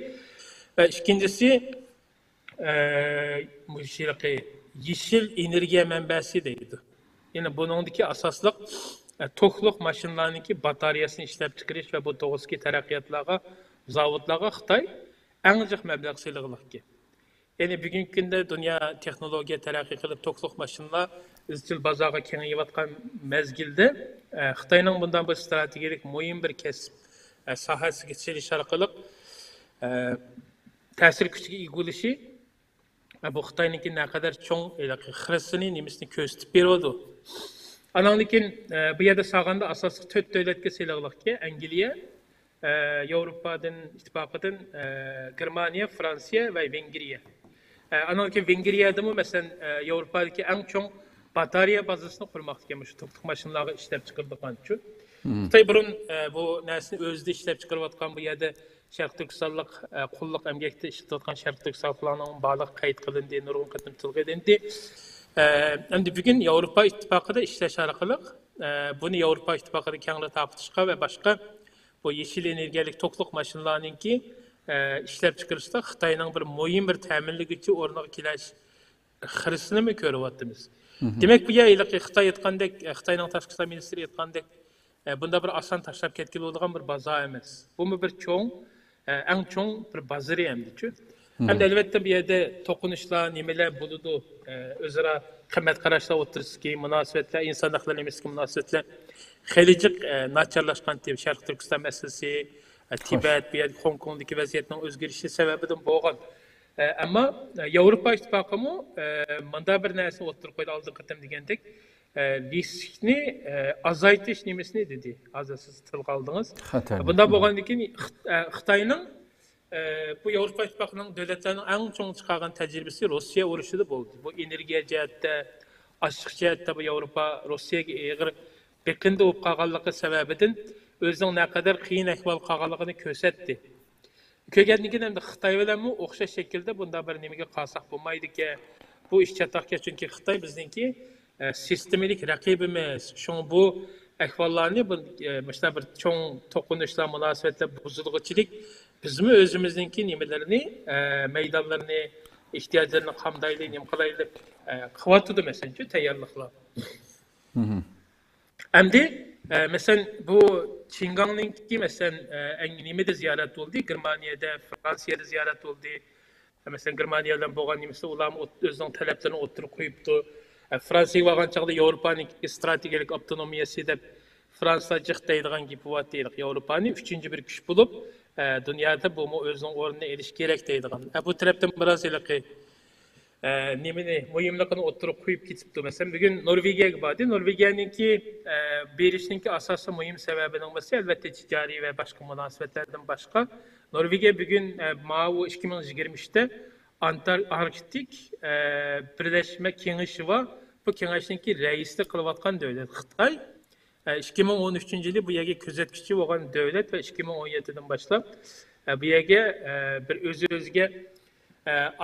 ۋە ئىككىنچىسى مۇشۇ يېشىل ئېنېرگىيە مەنبەسى دەيدۇ. يەنى بۇنىڭدىكى ئاساسلىق توكلۇق ماشىنىلارنىڭكى باتارېيەسىنى ئىشلەپچىقىرىش ۋە بۇ توغرىسىدىكى تەرەققىياتلارغا، زاۋۇتلارغا خىتاي ئەڭ جىق مەبلەغ سېلىغلىقكەن. يەنى بۈگۈنكى كۈندە دۇنيا تېخنولوگىيە تەرەققىي قىلىپ، توكلۇق ماشىنىلار ئىزچىل بازارغا كېڭىيىۋاتقان مەزگىلدە، ئە، خىتاينىڭ بۇنداق بىر ئىستراتېگىيەلىك مۇھىم بىر كەسىپ، ئە، ساھەسىگە سېلىش ئارقىلىق، ئە، تەسىر كۈچىگە ئىگە بولۇشى، ئە، بۇ خىتاينىڭكى نەقەدەر چوڭ ھېلىقى خىرىسىنى، نېمىسىنى كۆرسىتىپ بېرىدۇ. ئاناندىن كېيىن، ئە، بۇ يەردە سالغاندا ئاساسلىق تۆت دۆلەتكە سېلىغلىقكەن، ئەنگلىيە، ئە، ياۋروپادىن، ئىتتىپاقىدىن، ئە، گېرمانىيە، فرانسىيە ۋە ۋېنگرىيە. ئە، ئانىڭدىن كېيىن ۋېنگرىيەدىمۇ، مەسىلەن، ئە، ياۋروپادىكى ئەڭ چوڭ باتارېيە بازىسىنى قۇرماقتىكەن، مۇشۇ توكلۇق ماشىنىلارغا ئىشلەپچىقىرىدىغان ئۈچۈن. خىتاي بۇرۇن، ئە، بۇ نەرسىنى ئۆزىدە ئىشلەپچىقىرىۋاتقان، بۇ يەردە شەرقىي تۈركىستانلىق، ئە، قۇللۇق ئەمگەكتە ئىشلىتىۋاتقان شەرقىي تۈركىستانلىقلارنىڭ بارلىقى قەيت قىلىندى، نۇرغۇن قېتىم تىلغا ئېلىندى. ئە، ئەمدى بۈگۈن ياۋروپا ئىتتىپاقىدا ئىشلەش ئارقىلىق، ئە، بۇنى ياۋروپا ئىتتىپاقىدا كەڭرى تارقىتىشقا ۋە باشقا بۇ يېشىل ئېنېرگىيەلىك توكلۇق ماشىنىلارنىڭكى، ئە، ئىشلەپچىقىرىشتا خىتاينىڭ بىر مۇھىم بىر تەمىنلىگۈچى ئورنىغا كېلىش خىرىسىنىمۇ كۆرۈۋاتىمىز. دېمەك، بۇ يەر ھېلىقى خىتاي ئېيتقاندەك، خىتاينىڭ تاشقى ئىشلار مىنىستىرى ئېيتقاندەك، ئە، بۇنداق بىر ئاسان تاشلاپ كەتكىلى بولىدىغان بىر بازار ئەمەس. بۇمۇ بىر چوڭ، ئە، ئەڭ چوڭ بىر بازىرى ئەمدىچۇ. ھەمدە ئەلۋەتتە، بۇ يەردە توقۇنۇشلار، نېمىلەر بولىدۇ، ئە، ئۆزئارا قىممەت قاراشلار ئوتتۇرىسىدىكى مۇناسىۋەتلەر، ئىنسان ھەقلىرى نېمىسىدىكى مۇناسىۋەتلەر خېلى جىق، ئە، ناچارلاشقانتى. شەرقىي تۈركىستان مەسىلىسى، ئە، تىبەت، بۇ يەردىكى خوڭكوڭدىكى ۋەزىيەتنىڭ ئۆزگىرىشى سەۋەبىدىن بولغان. ئە، ئەمما، ئە، ياۋروپا ئىتتىپاقىمۇ، ئە، مۇنداق بىر نەرسىنى ئوتتۇرىغا قويدى، ئالدىنقى قېتىم دېگەندەك، ئە، لىسكنى، ئە، ئازايتىش نېمىسىنى دېدى. ھازىر سىز تىلغا ئالدىڭىز. بۇنداق بولغاندىن كېيىن خىت-، ئە، خىتاينىڭ، ئە، بۇ ياۋروپا ئىتتىپاقىنىڭ دۆلەتلەرنىڭ ئەڭ چوڭ چىقارغان تەجرىبىسى روسىيە ئۇرۇشىدا بولدى. بۇ ئېنېرگىيە جەھەتتە، ئاشلىق جەھەتتە بۇ ياۋروپا روسىيەگە ئېغىر بېقىندە بولۇپ قالغانلىقى سەۋەبىدىن ئۆزىنىڭ نەقەدەر قىيىن ئەھۋالدا قالغانلىقىنى كۆرسەتتى. كۆرگەندىن كېيىن ئەمدى خىتاي بىلەنمۇ ئوخشاش شەكىلدە بۇنداق بىر نېمىگە قالساق بولمايدىكەن. بۇ ئىش چاتاقكەن، چۈنكى خىتاي بىزنىڭكى، ئە، سىستېمىلىك رەقىبىمىز. شۇڭا بۇ ئەھۋاللارنى، بۇ، ئە، مۇشۇنداق بىر چوڭ توقۇنۇشلار، مۇناسىۋەتلەر بۇزۇلغۇچىلىك بىزمۇ ئۆزىمىزنىڭكى نېمىلىرىنى، ئە، مەيدانلىرىنى، ئېھتىياجلىرىنى قامدايلى، نېمە قىلايلى، ئە، قىلىۋاتىدۇ، مەسىلەن، تەييارلىقلار. ئەمدى، ئە، مەسىلەن، بۇ چىڭگاڭنىڭكى، مەسىلەن، ئە، ئەڭ نېمىدە زىيارەت بولدى؟ گېرمانىيەدە، فرانسىيەدە زىيارەت بولدى. مەسىلەن، گېرمانىيە بىلەن بولغان نېمىسى، ئۇلارمۇ ئوت-، ئۆزىنىڭ تەلەپلىرىنى ئوتتۇرىغا قويۇپتۇ. ئە، فرانسىيەگە بارغان چاغدا ياۋروپانىڭكى ئىستراتېگىيەلىك ئاپتونومىيەسى دەپ فرانسىيە جىق دەيدىغان گېپى بار، ھېلىقى ياۋروپانى ئۈچىنچى بىر كۈچ بولۇپ، ئە، دۇنيادا بۇمۇ ئۆزىنىڭ ئورنىنى ئېلىش كېرەك دەيدىغان. ئە، بۇ تەرەپتىن بىراز ھېلىقى ئە، نېمىنى، مۇھىملىقىنى ئوتتۇرىغا قويۇپ كېتىپتۇ. مەسىلەن، بۈگۈن نورۋېگىيەگە باردى. نورۋېگىيەنىڭكى، ئە، بېرىشنىڭكى ئاساسىي مۇھىم سەۋەبىنىڭ بىرسى، ئەلۋەتتە، تىجارىي ۋە باشقا مۇناسىۋەتلەردىن باشقا، نورۋېگىيە بۈگۈن، ئە، ماۋۇ ئىككى مىڭ يىگىرمە ئۈچتە ئانتار-، ئاركتىك، ئە، بىرلەشمە كېڭىشى بار. بۇ كېڭەشنىڭكى رەئىسلىك قىلىۋاتقان دۆلەت خىتاي. ئىككى مىڭ ئون ئۈچىنچى يىلى بۇ يەرگە كۆزەتكۈچى بولغان دۆلەت ۋە ئىككى مىڭ ئون يەتتىدىن باشلاپ، بۇ يەرگە بىر ئۆز-ئۆزىگە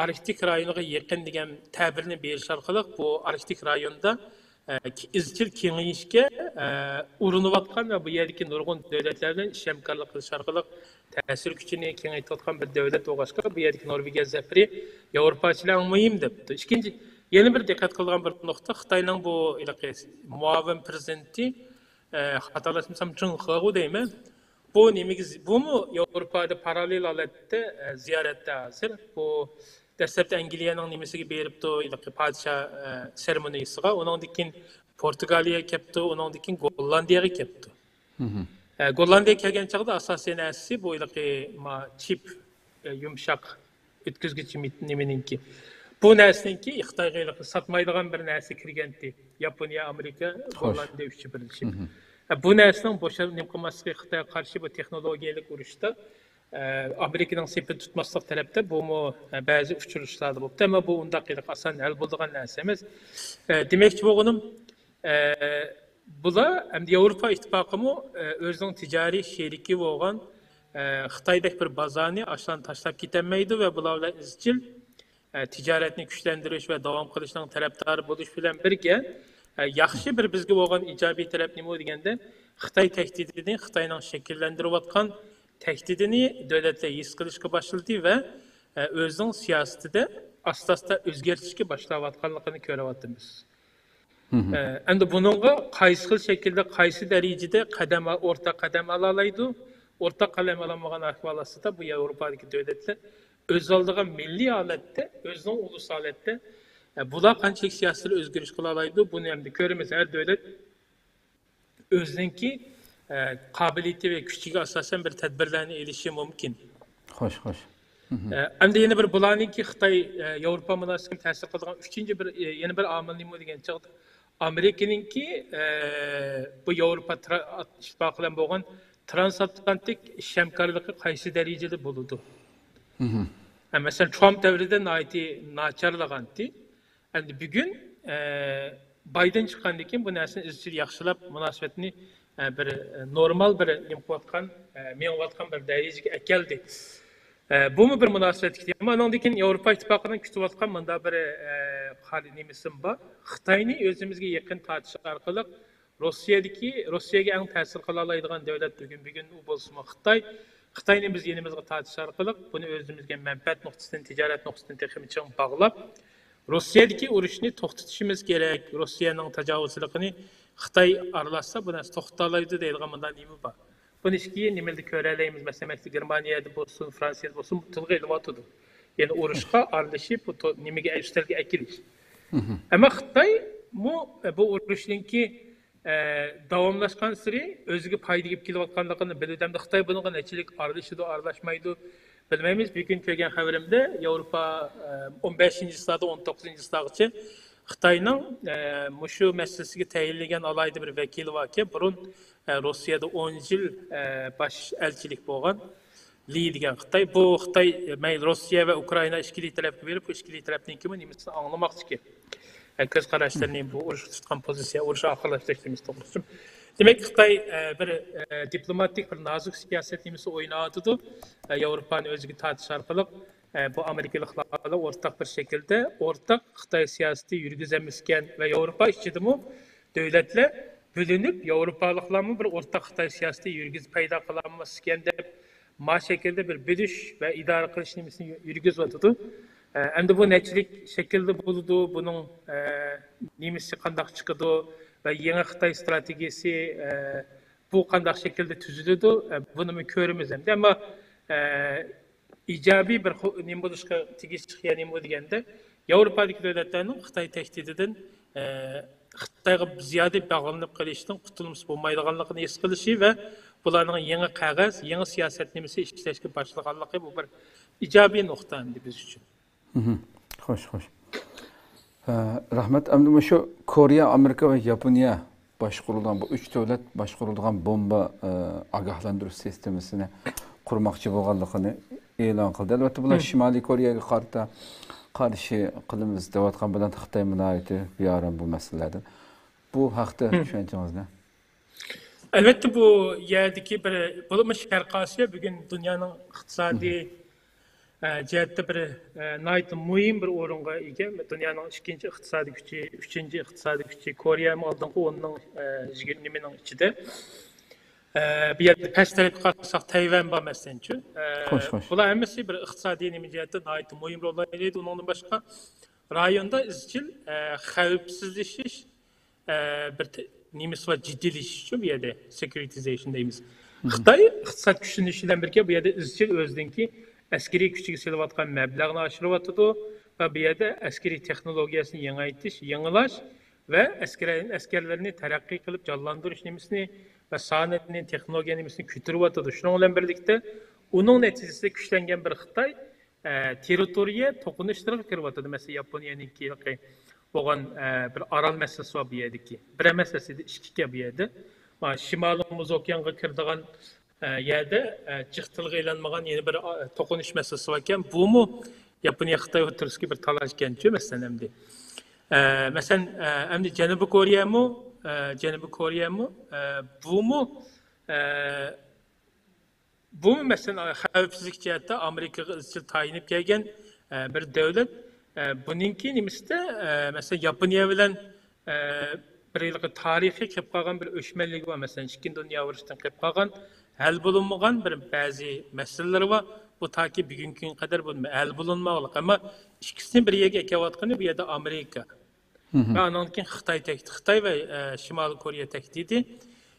ئاركتىك رايونىغا يېقىن دېگەن تەبىرنى بېرىش ئارقىلىق بۇ ئاركتىك رايوندا ئىزچىل كېڭىيىشكە ئۇرۇنۇۋاتقان ۋە بۇ يەردىكى نۇرغۇن دۆلەتلەر بىلەن ئىش ھەمكارلىق قىلىش ئارقىلىق تەسىر كۈچىنى كېڭەيتىۋاتقان بىر دۆلەت بولغاچقا، بۇ يەردىكى نورۋېگىيە زەپىرى ياۋروپا ئۈچۈن ئەڭ مۇھىم دەپتۇ. ئىككىنچى، يەنە بىر دىققەت قىلىدىغان بىر نۇقتا، خىتاينىڭ بۇ ھېلىقى مۇئاۋىن پىرېزىدېنتى، ئە، خاتالاشمىسام، جېڭ خېغۇ دەيمەن. بۇ نېمىگە زى-، بۇمۇ ياۋروپادا پاراللېل ھالەتتە، ئە، زىيارەتتە ھازىر. بۇ دەسلەپتە ئەنگلىيەنىڭ نېمىسىگە بېرىپتۇ، ھېلىقى پادىشاھ، ئە، سېرېمونىيىسىغا. ئۇنىڭدىن كېيىن پورتۇگالىيەگە كەپتۇ، ئۇنىڭدىن كېيىن گوللاندىيەگە كەپتۇ. ئە، گوللاندىيەگە كەلگەن چاغدا ئاساسىي نەرسىسى بۇ ھېلىقى ما چىپ، ئە، يۇمشاق ئۆتكۈزگۈچ مىت-، نېمىنىڭكى. بۇ نەرسىنىڭكى خىتايغا ھېلىقى ساتمايدىغان بىر نەرسە كىرگەنتى. ياپونىيە، ئامېرىكا، گوللاندىيە ئۈچى بىرلىشىپ. ئە، بۇ نەرسىنىڭ بوشاپ نېمە قىلماسلىقى، خىتايغا قارشى بۇ تېخنولوگىيەلىك ئۇرۇشتا، ئە، ئامېرىكىنىڭ سېپىنى تۇتماسلىق تەرەپتە بۇمۇ، ئە، بەزى ئۇچرىشىشلاردا بولۇپتۇ. ئەمما بۇ ئۇنداق ھېلىقى ئاسان ھەل بولىدىغان نەرسە ئەمەس. ئە، دېمەكچى بولغىنىم، ئە، بۇلار ئەمدى ياۋروپا ئىتتىپاقىمۇ، ئە، ئۆزىنىڭ تىجارىي شېرىكى بولغان، ئە، خىتايدەك بىر بازارنى ئاشۇلارنى تاشلاپ كېتەلمەيدۇ ۋە بۇلار بىلەن ئىزچىل، ئە، تىجارەتنى كۈچلەندۈرۈش ۋە داۋام قىلىشنىڭ تەرەپدارى بولۇش بىلەن بىرگە، ئە، ياخشى بىر بىزگە بولغان ئىجابىي تەرەپ نېمە دېگەندە، خىتاي تەھدىتىنى، خىتاينىڭ شەكىللەندۈرۈۋاتقان تەھدىتىنى دۆلەتلەر ھېس قىلىشقا باشلىدى ۋە، ئە، ئۆزىنىڭ سىياسىتىدە ئاستا-ئاستا ئۆزگەرتىشكە باشلاۋاتقانلىقىنى كۆرۈۋاتىمىز. ئە، ئەمدى بۇنىڭغا قايسى خىل شەكىلدە، قايسى دەرىجىدە قەدەم، ئورتاق قەدەم ئالالايدۇ؟ ئورتاق قەدەم ئالالمىغان ئەھۋال ئاستىدا بۇ ياۋروپادىكى دۆلەتلەر ئۆز ئالدىغا مىللىي ھالەتتە، ئۆزىنىڭ ئۇلۇس ھالەتتە، ئە، بۇلار قانچىلىك سىياسىتىدە ئۆزگىرىش قىلالايدۇ؟ بۇنى ئەمدى كۆرىمىز. ھەر دۆلەت ئۆزىنىڭكى، ئە، قابىلىيىتى ۋە كۈچىگە ئاساسەن بىر تەدبىرلەرنى ئېلىشى مۇمكىن. خوش، خوش. ئە، ئەمدى يەنە بىر بۇلارنىڭكى خىتاي، ئە، ياۋروپا مۇناسىۋىتىگە تەسىر قىلىدىغان ئۈچىنچى بىر، ئە، يەنە بىر ئامىل نېمە دېگەن چاغدا، ئامېرىكىنىڭكى، ئە، بۇ ياۋروپا ترا-، ئىتتىپاقى بىلەن بولغان ترانسئاتلانتىك ئىش ھەمكارلىقى قايسى دەرىجىدە بولىدۇ؟ ئە، مەسىلەن، ترامپ دەۋرىدە ناھايىتى ناچارلىغانتى. ئەمدى بۈگۈن، ئە، بايدېن چىققاندىن كېيىن بۇ نەرسىنى ئىزچىل ياخشىلاپ، مۇناسىۋەتنى، ئە، بىر، ئە، نورمال بىر نېمە قىلىۋاتقان، ئە، مېڭىۋاتقان بىر دەرىجىگە ئەكەلدى. ئە، بۇمۇ بىر مۇناسىۋەتلىك تېما. ئانىڭدىن كېيىن ياۋروپا ئىتتىپاقىنىڭ كۈتۈۋاتقان مۇنداق بىر، ئە، قارا نېمىسىمۇ بار. خىتاينى ئۆزىمىزگە يېقىن تارتىش ئارقىلىق روسىيەدىكى، روسىيەگە ئەڭ تەسىر قىلالايدىغان دۆلەت بۈگۈن، بۈگۈن ئۇ بولسىمۇ خىتاي. خىتاينى بىز يېنىمىزغا تارتىش ئارقىلىق بۇنى ئۆزىمىزگە مەنپەئەت نۇقتىسىدىن، تىجارەت نۇقتىسىدىن تېخىمۇ چىڭ باغلاپ، روسىيەدىكى ئۇرۇشنى توختىتىشىمىز كېرەك. روسىيەنىڭ تاجاۋۇزچىلىقىنى خىتاي ئارىلاشسا، بۇ نەرسە توختىتالايدۇ دەيدىغان مۇنداق نېمە بار. بۇنى ئىككى نېمىدە كۆرەلەيمىز؟ مەسىلەن، مەسىلەن، گېرمانىيەدە بولسۇن، فرانسىيەدە بولسۇن، تىلغا ئېلىۋاتىدۇ. يەنى ئۇرۇشقا ئارىلىشىپ، بۇ تو-، نېمىگە، ئۈستەلگە ئەكېلىش. ئەمما خىتايمۇ، ئە، بۇ ئۇرۇشنىڭكى، ئە، داۋاملاشقانسېرى ئۆزىگە پايدا ئېلىپ كېلىۋاتقانلىقىنى بىلىدۇ. ئەمدى خىتاي بۇنىڭغا نەچچىلىك ئارىلىشىدۇ، ئارىلاشمايدۇ، بىلمەيمىز. بۈگۈن كۆرگەن خەۋىرىمدە ياۋروپا، ئە، ئون بەشىنچى ئىسلادا ئون توققۇزىنچى ئىسلاغىچە خىتاينىڭ، ئە، مۇشۇ مەسىلىسىگە تەيىنلىگەن ئالاھىدە بىر ۋەكىلى باركەن. بۇرۇن، ئە، روسىيەدە ئون يىل، ئە، باش ئەلچىلىك بولغان لى دېگەن خىتاي. بۇ خىتاي، مەيلى روسىيە ۋە ئۇكرائىنا ئىككىلى تەرەپكە بېرىپ، بۇ ئىككىلى تەرەپنىڭكىمۇ نېمىسىنى ئاڭلىماقچىكەن. ئە، كۆز قاراشلىرىنى، بۇ ئۇرۇش تۇتقان پوزىتسىيە، ئۇرۇش ئاخىرلاشتۇرۇش نېمىسى توغرىسىدا. دېمەك، خىتاي، ئە، بىر، ئە، دىپلوماتىك، بىر نازۇك سىياسەت نېمىسى ئويناۋاتىدۇ. ئە، ياۋروپانى ئۆزىگە تارتىش ئارقىلىق، ئە، بۇ ئامېرىكىلىقلار بىلەن ئورتاق بىر شەكىلدە ئورتاق خىتاي سىياسىتى يۈرگۈزەلمىسىكەن ۋە ياۋروپا ئىچىدىمۇ دۆلەتلەر بۆلۈنۈپ، ياۋروپالىقلارمۇ بىر ئورتاق خىتاي سىياسىتى يۈرگۈزۈپ پايدا قىلالماسكەن دەپ، ما شەكىلدە بىر بۆلۈش ۋە ئىدارە قىلىش نېمىسىنى يۈ-، يۈرگۈزۈۋاتىدۇ. ئە، ئەمدى بۇ نەچچىلىك شەكىلدە بولىدۇ، بۇنىڭ، ئە، نېمىسى قانداق چىقىدۇ ۋە يېڭى خىتاي ئىستراتېگىيىسى، ئە، بۇ قانداق شەكىلدە تۈزۈلىدۇ، ئە، بۇنىمۇ كۆرىمىز ئەمدى. ئەمما، ئە، ئىجابىي بىر خو-، نېمە بولۇشقا تېگىشلىك يەنى نېمە دېگەندە، ياۋروپادىكى دۆلەتلەرنىڭ خىتاي تەھدىتىدىن، ئە، خىتايغا زىيادە باغلىنىپ قېلىشتىن قۇتۇلمىسا بولمايدىغانلىقىنى ھېس قىلىشى ۋە بۇلارنىڭ يېڭى قەغەز، يېڭى سىياسەت نېمىسى ئىشلەشكە باشلىغانلىقى، بۇ بىر ئىجابىي نۇقتا ئەمدى بىز ئۈچۈن. خوش، خوش. ئە، رەھمەت. ئەمدى مۇشۇ كورېيە، ئامېرىكا ۋە ياپونىيە باشقۇرۇلغان، بۇ ئۈچ دۆلەت باشقۇرۇلغان بومبا، ئە، ئاگاھلاندۇرۇش سىستېمىسىنى قۇرماقچى بولغانلىقىنى ئېلان قىلدى. ئەلۋەتتە، بۇلار شىمالىي كورېيەگە قارىتا قارشى قىلىمىز دەۋاتقان بىلەن خىتايمۇ ناھايىتى بىئارام بۇ مەسىلىلەردىن. بۇ ھەقتە چۈشەنچىڭىز نە؟ ئەلۋەتتە، بۇ يەردىكى بىر، بولۇپمۇ شەرقىي ئاسىيا بۈگۈن دۇنيانىڭ ئىقتىسادىي، ئە، جەھەتتە بىر، ئە، ناھايىتى مۇھىم بىر ئورۇنغا ئىگە. دۇنيانىڭ ئىككىنچى ئىقتىسادىي كۈچى، ئۈچىنچى ئىقتىسادىي كۈچى، كورېيەمۇ ئالدىنقى ئوننىڭ، ئە، يىگىرمە نېمىنىڭ ئىچىدە. ئە، بۇ يەردە پەس تەرەپكە قارىساق، تەيۋەن بار، مەسىلەنچۇ. ئە، خوش، خوش. بۇلار ھەممىسى بىر ئىقتىسادىي نېمە جەھەتتە ناھايىتى مۇھىم رول ئوينايدۇ. ئۇنىڭدىن باشقا، رايوندا ئىزچىل، ئە، خەۋپسىزلىشىش، ئە، بىر تە-، نېمىسى بار، جىددىيلىشىشچۇ بۇ يەردە، سېكيۇرىتىزېيشن دەيمىز. خىتاي ئىقتىساد كۈچلىنىشى بىلەن بىرگە بۇ يەردە ئىزچىل ئۆزىنىڭكى ئەسكىرىي كۈچىگە سېلىۋاتقان مەبلەغنى ئاشۇرۇۋاتىدۇ ۋە بۇ يەردە ئەسكىرىي تېخنولوگىيەسىنى يېڭىيتىش، يېڭىلاش ۋە ئەسكەر-، ئەسكەرلىرىنى تەرەققىي قىلىپ جانلاندۇرۇش نېمىسىنى ۋە سانىنى، تېخنولوگىيە نېمىسىنى كۆتۈرۈۋاتىدۇ. شۇنىڭ بىلەن بىرلىكتە، ئۇنىڭ نەتىجىسىدە كۈچلەنگەن بىر خىتاي ئە، تېررىتورىيە توقۇنۇشلىرىغا كىرىۋاتىدۇ. مەسىلەن، ياپونىيەنىڭكى بولغان، ئە، بىر ئارال مەسىلىسى بار بۇ يەردىكى. بىر ئەمەس ئەسلىدە ئىككىكەن بۇ يەردە. ما، شىمالىي مۇز ئوكيانغا كىرىدىغان، ئە، يەردە، ئە، جىق تىلغا ئېلىنمىغان يەنە بىر، ئە، توقۇنۇش مەسىلىسى باركەن. بۇمۇ ياپونىيە خىتاي ئوتتۇرىسىدىكى بىر تالاش ئىكەنچۇ، مەسىلەن، ئەمدى. ئە، مەسىلەن، ئە، ئەمدى جەنۇبىي كورېيەمۇ، ئە، جەنۇبىي كورېيەمۇ، ئە، بۇمۇ، ئە، بۇمۇ، مەسىلەن، خەۋپسىزلىك جەھەتتە ئامېرىكىغا ئىزچىل تايىنىپ كەلگەن، ئە، بىر دۆلەت. ئە، بۇنىڭكى نېمىسىدە، ئە، مەسىلەن، ياپونىيە بىلەن، ئە، بىر ھېلىقى تارىخىي قېلىپ قالغان بىر ئۆچمەنلىكى بار. مەسىلەن، ئىككىنچى دۇنيا ئۇرۇشىدىن قېلىپ قالغان، ھەل بولۇنمىغان بىر بەزى مەسىلىلىرى بار. بۇ تاكى بۈگۈنكى كۈنگە قەدەر بۇ ھەل بولۇنمىغانلىق. ئەمما ئىككىسىنى بىر يەرگە ئەكەۋاتقىنى بۇ يەردە ئامېرىكا. ۋە ئانىڭدىن كېيىن خىتاي تەھدىتى، خىتاي ۋە، ئە، شىمالىي كورېيە تەھدىتى.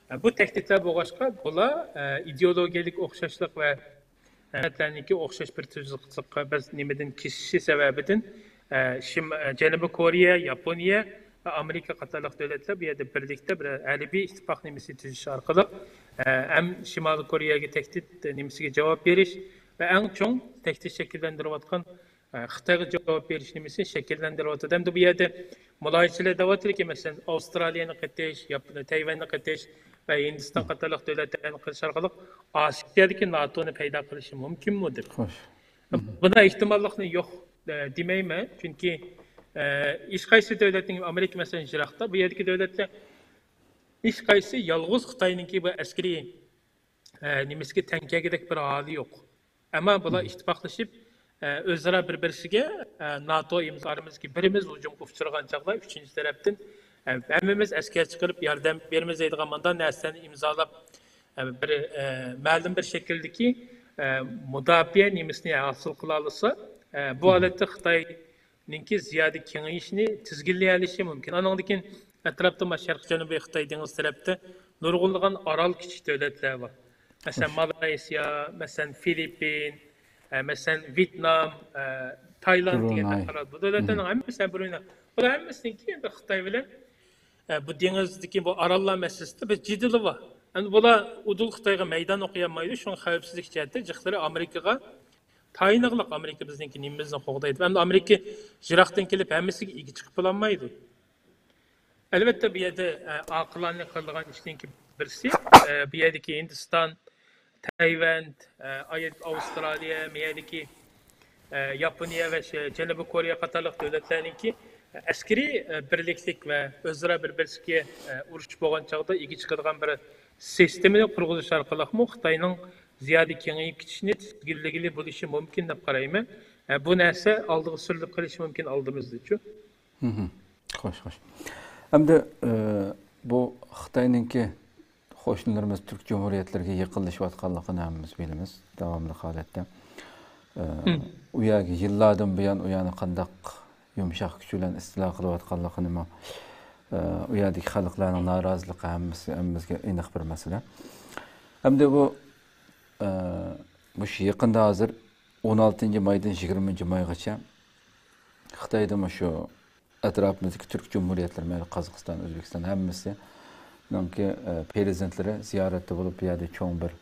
ئە، بۇ تەھدىتلەر بولغاچقا، بۇلار، ئە، ئىدېئولوگىيەلىك ئوخشاشلىق ۋە، ئە، مىللەتلەرنىڭكى ئوخشاش بىر تۈزلۈككە بىر نېمىدىن كېسىشى سەۋەبىدىن، ئە، شىم-، ئە، جەنۇبىي كورېيە، ياپونىيە ۋە ئامېرىكا قاتارلىق دۆلەتلەر بۇ يەردە بىرلىكتە بىر ھەربىي ئىتتىپاق نېمىسى تۈزۈش ئارقىلىق، ئە، ھەم شىمالىي كورېيەگە تەھدىت نېمىسىگە جاۋاب بېرىش ۋە ئەڭ چوڭ تەھدىت شەكىللەندۈرۈۋاتقان ئە، خىتايغا جاۋاب بېرىش نېمىسىنى شەكىللەندۈرۈۋاتىدۇ. ئەمدى بۇ يەردە مۇلاھىزىچىلەر دەۋاتىدۇكى، مەسىلەن، ئاۋسترالىيەنى قېتىش، ياپ-، تەيۋەننى قېتىش ۋە ھىندىستان قاتارلىق دۆلەتلەرنى قېتىش ئارقىلىق ئاسىيادىكى ناتونى پەيدا قىلىشى مۇمكىنمۇ دەپ. خوش. بۇنىڭ ئېھتىماللىقىنى يوق، ئە، دېمەيمەن. چۈنكى، ئە، ھېچقايسى دۆلەتنىڭ، ئامېرىكا، مەسىلەن، يىراقتا، بۇ يەردىكى دۆلەتلەر ھېچقايسى يالغۇز خىتاينىڭكى بۇ ئەسكىرىي ئە، نېمىسىگە تەڭ كەلگۈدەك بىر ھالى يوق. ئەمما بۇلار ئىتتىپاقلىشىپ، ئە، ئۆزئارا بىر-بىرسىگە، ئە، ناتو ئىمز-، ئارىمىزدىكى بىرىمىز ھۇجۇمغا ئۇچرىغان چاغدا ئۈچىنچى تەرەپتىن، ئە، ھەممىمىز ئەسكەر چىقىرىپ ياردەم بېرىمىز دەيدىغان مۇنداق نەرسىلەرنى ئىمزالاپ، ئە، بىر، ئە، مەلۇم بىر شەكىلدىكى، ئە، مۇداپىئە نېمىسىنى ھاسىل قىلالىسا، ئە، بۇ ھالەتتە خىتاي نىڭكى زىيادە كېڭىيىشىنى تىزگىنلىيەلىشى مۇمكىن. ئانىڭدىن كېيىن ئەتراپتا مانا شەرقىي جەنۇبىي خىتاي دېڭىزى تەرەپتە نۇرغۇنلىغان ئارال كىچىك دۆلەتلەر بار. مەسىلەن، مالايسىيا، مەسىلەن، فىلىپپىن، ئە، مەسىلەن، ۋيېتنام، ئە، تايلاند دېگەندەك قارا-، بۇ دۆلەتلەرنىڭ ھەممىسى، بۇرۇنى، بۇلار ھەممىسىنىڭكى ئەمدى خىتاي بىلەن، ئە، بۇ دېڭىزدىكى بۇ ئاراللار مەسىلىسىدە بىر جېدىلى بار. ئەمدى بۇلار ئۇدۇل خىتايغا مەيدان ئوقۇيالمايدۇ، شۇڭا خەۋپسىزلىك جەھەتتە جىقلىرى ئامېرىكىغا تايىنلىق. ئامېرىكا بىزنىڭكى نېمىمىزنى قوغدايدۇ. ئەمدى ئامېرىكا يىراقتىن كېلىپ ھەممىسىگە ئىگە چىقىپ بولالمايدۇ. ئەلۋەتتە، بۇ يەردە، ئە، ئاقىلانە قىلىدىغان ئىشنىڭكى بىرسى، ئە، بۇ يەردىكى ھىندىستان، تەيۋەن، ئە، ئاي-، ئاۋسترالىيە، بۇ يەردىكى، ئە، ياپونىيە ۋە شە-، جەنۇبىي كورېيە قاتارلىق دۆلەتلەرنىڭكى، ئە، ئەسكىرىي، ئە، بىرلىكلىك ۋە ئۆزئارا بىر-، بىرسىگە، ئە، ئۇرۇش بولغان چاغدا ئىگە چىقىدىغان بىر سىستېمىنى قۇرغۇزۇش ئارقىلىقمۇ خىتاينىڭ زىيادە كېڭىيىپ كېتىشىنى تىزگىنلىگىلى بولۇشى مۇمكىن دەپ قارايمەن. ئە، بۇ نەرسە ئالدىغا سۈرۈلۈپ قېلىشى مۇمكىن ئالدىمىزدىچۇ. خوش، خوش. ئەمدى، ئە، بۇ خىتاينىڭكى قوشنىلىرىمىز تۈرك جۇمھۇرىيەتلىرىگە يېقىنلىشىۋاتقانلىقىنى ھەممىمىز بىلىمىز، داۋاملىق ھالەتتە. ئە، ئۇ يەرگە يىللاردىن بۇيان ئۇ يەرنى قانداق يۇمشاق كۈچ بىلەن ئىستىلا قىلىۋاتقانلىقىنىمۇ، ئە، ئۇ يەردىكى خەلقلەرنىڭ نارازىلىقى ھەممىسى، ھەممىمىزگە ئېنىق بىر مەسىلە. ئەمدى بۇ، ئە، مۇشۇ يېقىندا ھازىر ئون ئالتىنچى مايدىن يىگىرمىنچى مايغىچە خىتايدا مۇشۇ ئەتراپىمىزدىكى تۈرك جۇمھۇرىيەتلىرى، مەيلى قازاقىستان، ئۆزبېكىستان ھەممىسىنىڭكى، ئە، پرېزىدېنتلىرى زىيارەتتە بولۇپ، بۇ يەردە چوڭ بىر،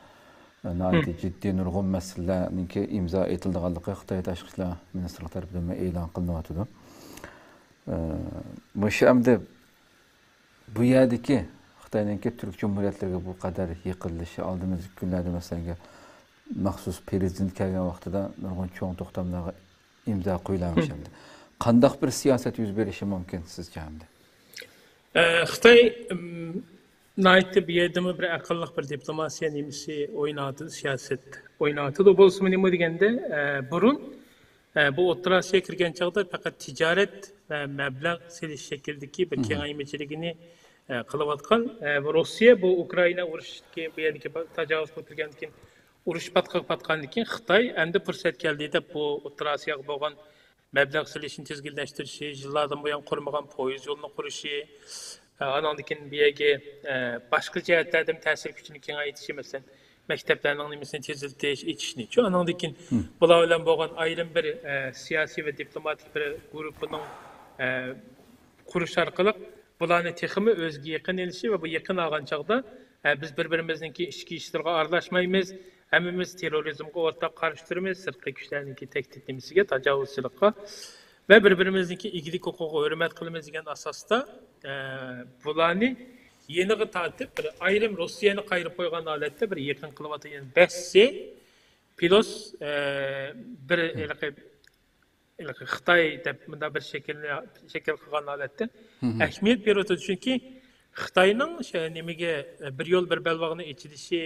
ئە، ناھايىتى جىددىي نۇرغۇن مەسىلىلەرنىڭكى ئىمزا ئېتىلىدىغانلىقى خىتاي تاشقى ئىشلار مىنىستىرلىقى تەرىپىدىن ئېلان قىلىنىۋاتىدۇ. ئە، مۇشۇ ئەمدى بۇ يەردىكى خىتاينىڭكى تۈرك جۇمھۇرىيەتلىرىگە بۇ قەدەر يېقىنلىشى، ئالدىمىزدىكى كۈنلەردە مەسىلەن مەخسۇس پرېزىدېنت كەلگەن ۋاقتىدا نۇرغۇن چوڭ توختاملارغا ئىمزا قويۇلامىش ئەمدى. قانداق بىر سىياسەت يۈز بېرىشى مۇمكىن سىزچە ئەمدى؟ ئە، خىتاي، ئىم، ناھايىتى بۇ يەردىمۇ بىر ئەقىللىق بىر دىپلوماتىيە نېمىسى ئويناۋاتىدۇ، سىياسەت ئويناۋاتىدۇ. بولسىمۇ نېمە دېگەندە، ئە، بۇرۇن، ئە، بۇ ئوتتۇرا ئاسىياغا كىرگەن چاغدا پەقەت تىجارەت ۋە مەبلەغ سېلىش شەكلىدىكى بىر كېڭەيمىچىلىكىنى، ئە، قىلىۋاتقان. ئە، بۇ روسىيە بۇ ئۇكرائىنا ئۇرۇشىدىكى بۇ يەردىكى تاجاۋۇز قىلىپ كىرگەندىن كېيىن، ئۇرۇش پاتقىقى پاتقاندىن كېيىن خىتاي ئەمدى پۇرسەت كەلدى دەپ بۇ ئوتتۇرا ئاسىياغا بولغان مەبلەغ سېلىشنى تىزگىنلەشتۈرۈشى، يىللاردىن بۇيان قۇرمىغان پويىز يولىنى قۇرۇشى، ئە، ئانىڭدىن كېيىن بۇ يەرگە، ئە، باشقا جەھەتلەردىن تەسىر كۈچىنى كېڭەيتىشى، مەسىلەن، مەكتەپلەرنىڭ نېمىسىنى تېزلىتىش، ئېچىشنىچۇ. ئانىڭدىن كېيىن بۇلار بىلەن بولغان ئايرىم بىر، ئە، سىياسىي ۋە دىپلوماتىك بىر گۇرۇپپىنىڭ، ئە، قۇرۇش ئارقىلىق بۇلارنى تېخىمۇ ئۆزىگە يېقىن ئېلىشى ۋە بۇ يېقىن ئالغان چاغدا، ئە، بىز بىر-بىرىمىزنىڭكى ئىچكى ئىشلىرىغا ئارىلاشمايمىز، ھەممىمىز تېررورىزمغا ئورتاق قارشى تۇرىمىز، سىرتقى كۈچلەرنىڭكى تەھدىت نېمىسىگە، تاجاۋۇزچىلىققا ۋە بىر-بىرىمىزنىڭكى ئىگىلىك ھوقۇقىغا ھۆرمەت قىلىمىز دېگەن ئاساستا، ئە، بۇلارنى يېنىغا تارتىپ، بىر ئايرىم روسىيەنى قايرىپ قويغان ھالەتتە بىر يېقىن قىلىۋاتىدۇ. يەنى بەسسى پىلۇس، ئە، بىر ھېلىقى ھېلىقى خىتاي دەپ مۇنداق بىر شەكىلنى، شەكىل قىلغان ھالەتتە ئەھمىيەت بېرىۋاتىدۇ. چۈنكى خىتاينىڭ شە-، نېمىگە، بىر يول، بىر بەلباغنى ئېچىلىشى،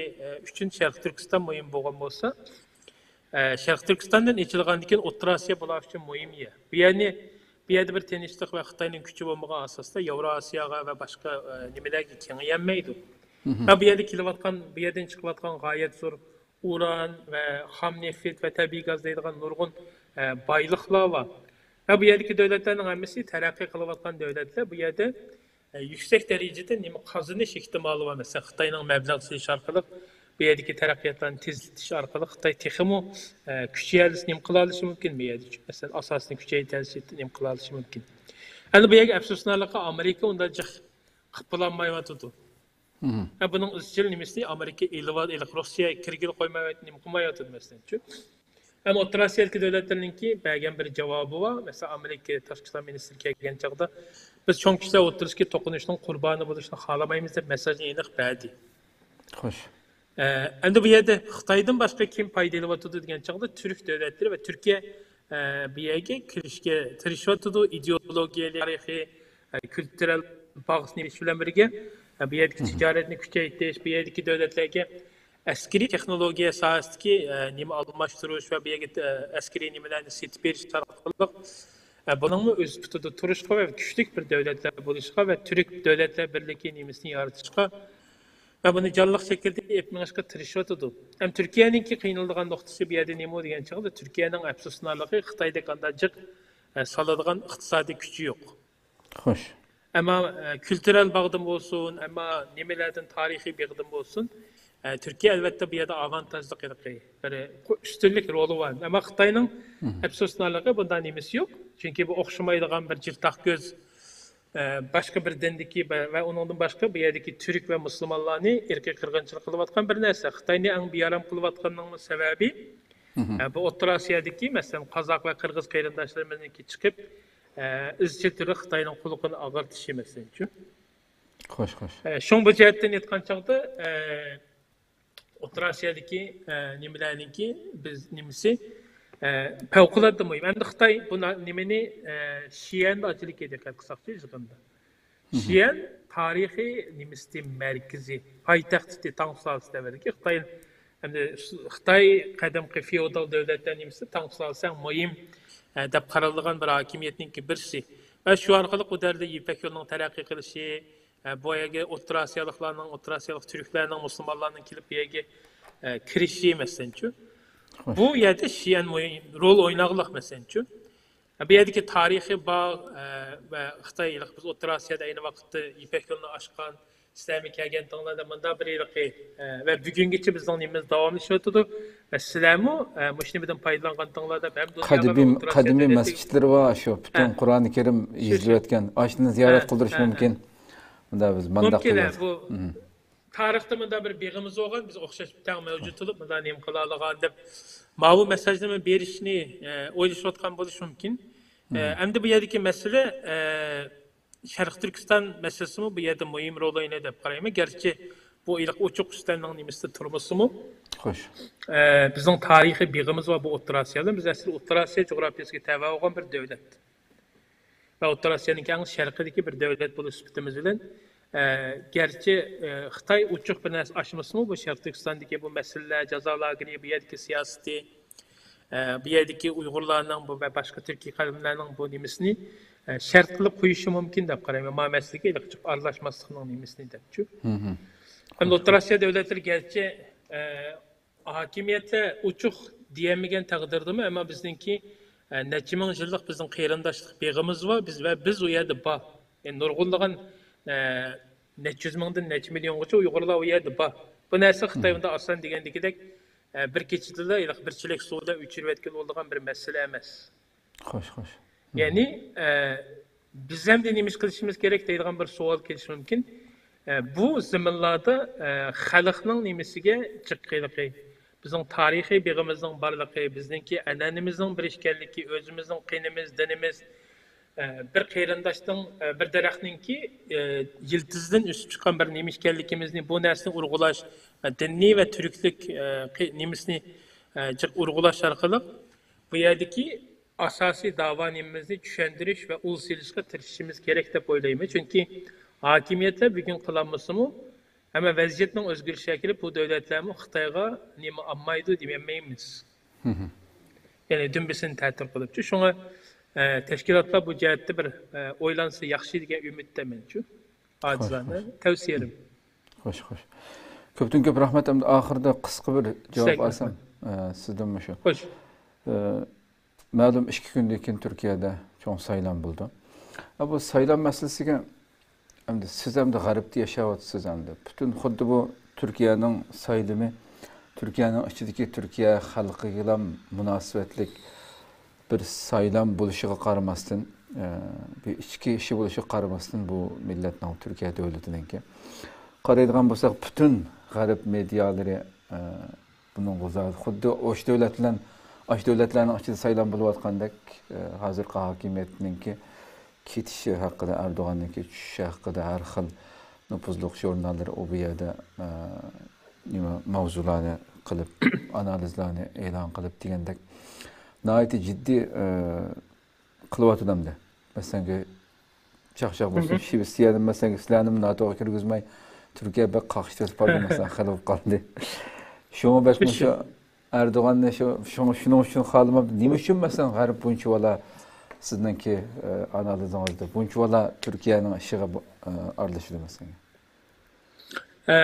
ئۈچۈن شەرقىي تۈركىستان مۇھىم بولغان بولسا، شەرقىي تۈركىستاندىن ئېچىلغاندىن كېيىن ئوتتۇرا ئاسىيا بۇلار ئۈچۈن مۇھىم يەر. بۇ يەرنى بۇ يەردە بىر تىنچلىق ۋە خىتاينىڭ كۈچى بولمىغان ئاساستا ياۋراسىياغا ۋە باشقا، ئە، نېمىلەرگە كېڭىيەلمەيدۇ. ۋە بۇ يەردە كېلىۋاتقان، بۇ يەردىن چىقىۋاتقان غايەت زور ئۇران ۋە خام نېفىت ۋە تەبىئىي گاز دەيدىغان نۇرغۇن، ئە، بايلىقلار بار. ۋە بۇ يەردىكى دۆلەتلەرنىڭ ھەممىسى تەرەققىي قىلىۋاتقان دۆلەتلەر. بۇ يەردە، ئە، يۈكسەك دەرىجىدە نېمە قازىنىش ئېھتىمالى بار. مەسىلەن، خىتاينىڭ مەبلەغ سېلىش ئارقىلىق بۇ يەردىكى تەرەققىياتلارنى تېزلىتىش ئارقىلىق خىتاي تېخىمۇ، ئە، كۈچىيەلىسە نېمە قىلالىشى مۇمكىن بۇ يەردە؟ مەسىلەن، ئاساسىنى كۈچەيتەلىسە نېمە قىلالىشى مۇمكىن؟ ئەمدى بۇ يەرگە ئەپسۇسلىنارلىقى ئامېرىكا ئۇنداق جىق قىلىپ بولالمايۋاتىدۇ. ھە، بۇنىڭ ئىزچىل نېمىسى ئامېرىكا ئېلىۋال-، ئېلىق روسىيە كىرگىلى قويمايۋاتىدۇ، نېمە قىلمايۋاتىدۇ، مەسىلەنچۇ. ئەمما ئوتتۇرا ئاسىيادىكى دۆلەتلەرنىڭكى بەرگەن بىر جاۋابى بار. مەسىلەن، ئامېرىكا تاشقى ئىشلار مىنىستىرى كەلگەن چاغدا، بىز چوڭ كۈچلەر ئوتتۇرىسىدىكى توقۇنۇشنىڭ قۇربانى بولۇشنى خالىمايمىز دەپ مېساجنى ئېنىق بەردى. خوش. ئە، ئەمدى بۇ يەردە خىتايدىن باشقا كىم پايدا ئېلىۋاتىدۇ دېگەن چاغدا، تۈرك دۆلەتلىرى ۋە تۈركىيە، ئە، بۇ يەرگە كىرىشكە تىرىشىۋاتىدۇ. ئىدېئولوگىيەلىك، تارىخىي، ئە، كۈلتۈرەل باغنى ئېچىش بىلەن بىرگە، ئە، بۇ يەردىكى تىجارەتنى كۈچەيتىش، بۇ يەردىكى دۆلەتلەرگە ئەسكىرىي تېخنولوگىيە ساھەسىدىكى، ئە، نېمە ئالماشتۇرۇش ۋە بۇ يەرگە، ئە، ئەسكىرىي نېمىلەرنى سېتىپ بېرىش ئارقىلىق، ئە، بۇنىڭمۇ ئۆز پۇتىدا تۇرۇشقا ۋە كۈچلۈك بىر دۆلەتلەر بولۇشقا ۋە تۈرك دۆلەتلەر بىرلىكى نېمىسىنى يارىتىشقا ۋە بۇنى جانلىق شەكىلدە ئېلىپ مېڭىشقا تىرىشىۋاتىدۇ. ھەم تۈركىيەنىڭكى قىينىلىدىغان نۇقتىسى بۇ يەردە نېمە دېگەن چاغدا، تۈركىيەنىڭ ئەپسۇسلىنارلىقى خىتايدەك ئانداق جىق، ئە، سالىدىغان ئىقتىسادىي كۈچى يوق. خوش. ئەمما، ئە، كۈلتۈرەل باغدىن بولسۇن، ئەمما نېمىلەردىن، تارىخىي بېغىدىن بولسۇن، ئە، تۈركىيە ئەلۋەتتە بۇ يەردە ئاۋانتاژلىق ھېلىقى بىر ئۈستۈنلۈك رولى بار. ئەمما خىتاينىڭ ئەپسۇسلىنارلىقى بۇنداق نېمىسى يوق. چۈنكى بۇ ئوخشىمايدىغان بىر جىرتاق كۆز، ئە، باشقا بىر دىندىكى بە-، ۋە ئۇنىڭدىن باشقا بۇ يەردىكى تۈرك ۋە مۇسۇلمانلارنى ئىرقىي قىرغىنچىلىق قىلىۋاتقان بىر نەرسە. خىتاينى ئەڭ بىئارام قىلىۋاتقىنىنىڭ سەۋەبى، ئە، بۇ ئوتتۇرا ئاسىيادىكى، مەسىلەن، قازاق ۋە قىرغىز قېرىنداشلىرىمىزنىڭكى چىقىپ، ئە، ئىزچىل تۈردە خىتاينىڭ قۇلىقىنى ئاغرىتىشى، مەسىلەنچۇ. خوش، خوش. ئە، شۇڭ بۇ جەھەتتىن ئېيتقان چاغدا، ئە، ئوتتۇرا ئاسىيادىكى، ئە، نېمىلەرنىڭكى بىز نېمىسى، ئە، پەۋقۇلئاددە مۇھىم. ئەمدى خىتاي بۇ نا-، نېمىنى، ئە، شىئەندە ئاچىلىكى دىققەت قىلساقچۇ يىغىندا. شىئەن تارىخىي نېمىسى مەركىزى، پايتەختى تاڭ سۇلالىسى دەۋرىدىكى خىتاي، ئەمدى خىتاي قەدىمكى فېئودال دۆلەتلەر نېمىسى تاڭ سۇلالىسى ئەڭ مۇھىم، ئە، دەپ قارىلىدىغان بىر ھاكىمىيەتنىڭكى بىرسى. ۋە شۇ ئارقىلىق ئۇ دەۋردە يىپەك يولىنىڭ تەرەققىي قىلىشى، ئە، بۇ يەرگە ئوتتۇرا ئاسىيالىقلارنىڭ، ئوتتۇرا ئاسىيالىق تۈركلەرنىڭ، مۇسۇلمانلارنىڭ كېلىپ بۇ يەرگە، ئە، كىرىشى، مەسىلەنچۇ. خوش. بۇ يەردە شىئەن مۇھىم رول ئويناغلىق، مەسىلەنچۇ. بۇ يەردىكى تارىخىي باغ، ئە، ۋە خىتاي، بىز ئوتتۇرا ئاسىيادا ئەينى ۋاقىتتا يىپەك يولىنى ئاچقان، سىلەرمۇ كەلگەنتىڭلار دەپ مۇنداق بىر ھېلىقى، ئە، ۋە بۈگۈنگىچە بىزنىڭ نېمىمىز داۋاملىشىۋاتىدۇ. ۋە سىلەرمۇ، ئە، مۇشۇ نېمىدىن پايدىلانغانتىڭلار دەپ ھەم دۇنياغا قەدىمىي، ۋە ئوتتۇرا ئاسىيا قەدىمىي دۆلەتلىرىگە مەسچىتلىرى بار، شۇ پۈتۈن ھە. قۇرئانى كەرىم شۇ، شۇ. يېزىلىۋەتكەن. ئاشۇنى زىيارەت ھە، قىلدۇرۇش ھە، مۇمكىن. ھە. مۇنداق بىز مانداق مۇمكىن، ھە، قىلىۋاتىدۇ. بۇ مم. تارىختا مۇنداق بىر بېغىمىز بولغان، بىز ئوخشاش تەڭ مەۋجۇت بولۇپ، مۇنداق نېمە قىلالايدىغان دەپ، ماۋۇ مېساژنى بېرىشنى، ئە، ئويلىشىۋاتقان بولۇشى مۇمكىن. ئە، مم. ئەمدى بۇ يەردىكى مەسىلە، ئە، شەرقىي تۈركىستان مەسىلىسىمۇ بۇ يەردە مۇھىم رول ئوينايدۇ دەپ قارايمەن. گەرچە بۇ ھېلىقى ئوچۇق ئۈستەلنىڭ نېمىسىدە تۇرمىسىمۇ، خوش. ئە، بىزنىڭ تارىخىي بېغىمىز بار بۇ ئوتتۇرا ئاسىيادا. بىز ئەسلى ئوتتۇرا ئاسىيا جۇغراپىيەسىگە تەۋە بولغان بىر دۆلەت. ۋە ئوتتۇرا ئاسىيانىڭ ئەڭ شەرقىدىكى بىر دۆلەت بولۇش سۈپىتىمىز بىلەن، ئە، گەرچە، ئە، خىتاي ئوچۇق بىر نەرسە ئاچمىسىمۇ، بۇ شەرقىي تۈركىستاندىكى بۇ مەسىلىلەر، جازا لاگېرى، بۇ يەردىكى سىياسىتى، ئە، بۇ يەردىكى ئۇيغۇرلارنىڭ بۇ ۋە باشقا تۈركىي قەۋملەرنىڭ بۇ نېمىسىنى، ئە، شەرت قىلىپ قويۇشى مۇمكىن دەپ قارايمەن. ما مەسىلىگە ئېلىقچە ئارىلاشماسلىقنىڭ نېمىسىنى دەپچۇ. ھەمدە ئوتتۇرا ئاسىيا دۆلەتلىرى گەرچە، ئە، ھاكىمىيەتلەر ئوچۇق دېيەلمىگەن تەقدىردىمۇ، ئەمما بىزنىڭكى، ئە، نەچچە مىڭ يىللىق بىزنىڭ قېرىنداشلىق بېغىمىز بار، بىز ۋە بىز ئۇ يەردە بار. يەنى نۇرغۇنلىغان، ئە، نەچچە يۈز مىڭدىن نەچچە مىليونغىچە ئۇيغۇرلار ئۇ يەردە بار. بۇ نەرسە خىتاي ئۇنداق ئاسان دېگەندىكىدەك، ئە، بىر كېچىدىلا ھېلىقى بىر چېلەك سۇ بىلەن ئۆچۈرۈۋەتكىلى بولىدىغان بىر مەسىلە ئەمەس. خوش، خوش. يەنى، ئە، بىز ئەمدى نېمە ئىش قىلىشىمىز كېرەك دەيدىغان بىر سوئال كېلىشى مۇمكىن. ئە، بۇ زېمىنلاردا، ئە، خەلقنىڭ نېمىسىگە جىق ھېلىقى، بىزنىڭ تارىخىي بېغىمىزنىڭ بارلىقى، بىزنىڭكى ئەنئەنىمىزنىڭ بىر ئىكەنلىكى، ئۆزىمىزنىڭ قېنىمىز، دىنىمىز، ئە، بىر قېرىنداشنىڭ، ئە، بىر دەرەخنىڭكى، ئە، يىلتىزىدىن ئۆسۈپ چىققان بىر نېمە ئىكەنلىكىمىزنى، بۇ نەرسىنى ئۇرغۇلاش، ئە، دىنىي ۋە تۈركلۈك، ئە، قى-، نېمىسىنى، ئە، جىق ئۇرغۇلاش ئارقىلىق بۇ يەردىكى ئاساسىي داۋا نېمىمىزنى چۈشەندۈرۈش ۋە ئۇل سېلىشقا تىرىشىشىمىز كېرەك دەپ ئويلايمەن. چۈنكى ھاكىمىيەتلەر بۈگۈن قىلالمىسىمۇ، ئەمما ۋەزىيەتنىڭ ئۆزگىرىشىگە كېلىپ، بۇ دۆلەتلەرمۇ خىتايغا نېمە ئالمايدۇ دېمەيمىز. يەنى دۈمبىسىنى تەتۈر قىلىپچۇ. شۇڭا ئە، تەشكىلاتلار بۇ جەھەتتە بىر، ئە، ئويلانسا ياخشى دېگەن ئۈمىدتە مەنچۇ. ئاجىزانە تەۋسىيەم. خوش، خوش. كۆپتىن كۆپ رەھمەت. ئەمدى ئاخىرىدا قىسقا بىر جاۋاب ئالسام، ئە، سىزدىن مۇشۇ. خوش. ئە، مەلۇم ئىككى كۈندىن كېيىن تۈركىيەدە چوڭ سايلام بولىدۇ. ئە، بۇ سايلام مەسىلىسىگە ئەمدى سىز ئەمدى غەربتە ياشاۋاتىسىز ئەمدى. پۈتۈن خۇددى بۇ تۈركىيەنىڭ سايلىمى، تۈركىيەنىڭ ئىچىدىكى تۈركىيە خەلقىگىلا مۇناسىۋەتلىك بىر سايلام بولۇشىغا قارىماستىن، ئە، بىر ئىچكى ئىشى بولۇشىغا قارىماستىن، بۇ مىللەتنىڭ، تۈركىيە دۆلىتىنىڭكى، قارايدىغان بولساق، پۈتۈن غەرب مېدىيالىرى، ئە، بۇنىڭغا زادى خۇددى ئاشۇ دۆلەت بىلەن، ئاشۇ دۆلەتلەرنىڭ ئىچىدە سايلام بولۇۋاتقاندەك، ئە، ھازىرقى ھاكىمىيەتنىڭكى كېتىشى ھەققىدە، ئەردوغاننىڭكى چۈشۈشى ھەققىدە ھەر خىل نوپۇزلۇق ژۇرناللىرى ئۇ بۇ يەردە، ئە، نېمە، ماۋزۇلارنى قىلىپ، ئانالىزلارنى ئېلان قىلىپ دېگەندەك ناھايىتى جىددىي، ئە، قىلىۋاتىدۇ ئەمدى. مەسىلەن، چاقچاق بولسۇن، شىۋېتسىيەدىن، مەسىلەن، سىلەرنىمۇ ناتوغا كىرگۈزمەي، تۈركىيە بەك قاقشىتىۋېتىپ بارىدۇ، مەسىلەن، خېلى بولۇپ قالدى. شۇڭا بەك مۇشۇ ئەردوغاننى شۇ، شۇڭا، شۇنىڭ ئۈچۈن خالىماپتۇ. نېمە ئۈچۈن، مەسىلەن، غەرب بۇنچىۋالا، سىزنىڭكى، ئە، ئانالىزىڭىزدا بۇنچىۋالا تۈركىيەنىڭ ئىشىغا بۇ-، ئە، ئارىلىشىدۇ، مەسىلەن؟ ئە،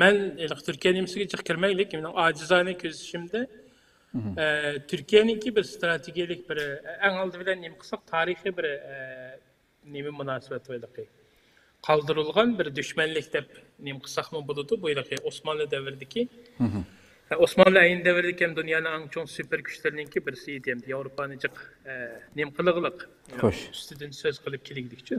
مەن ھېلىقى تۈركىيە نېمىسىگە جىق كىرمەيلى، مېنىڭ ئاجىزانە كۆزىتىشىمدە، ئە، تۈركىيەنىڭكى بىر ئىستراتېگىيەلىك بىر، ئەڭ ئالدى بىلەن نېمە قىلساق، تارىخىي بىر، ئە، نېمە مۇناسىۋەت ھېلىقى قالدۇرۇلغان بىر دۈشمەنلىك دەپ نېمە قىلساقمۇ بولىدۇ، بۇ ھېلىقى ئوسمانلى دەۋرىدىكى. ئە، ئوسمانلى ئەينى دەۋردىكى ھەم دۇنيانىڭ ئەڭ چوڭ سۇپېر كۈچلىرىنىڭكى بىرسى ئىدى، ھەم ياۋروپانى جىق، ئە، نېمە قىلغىلىق، ئۈستىدىن سۆز قىلىپ كېلىگلىكچۇ.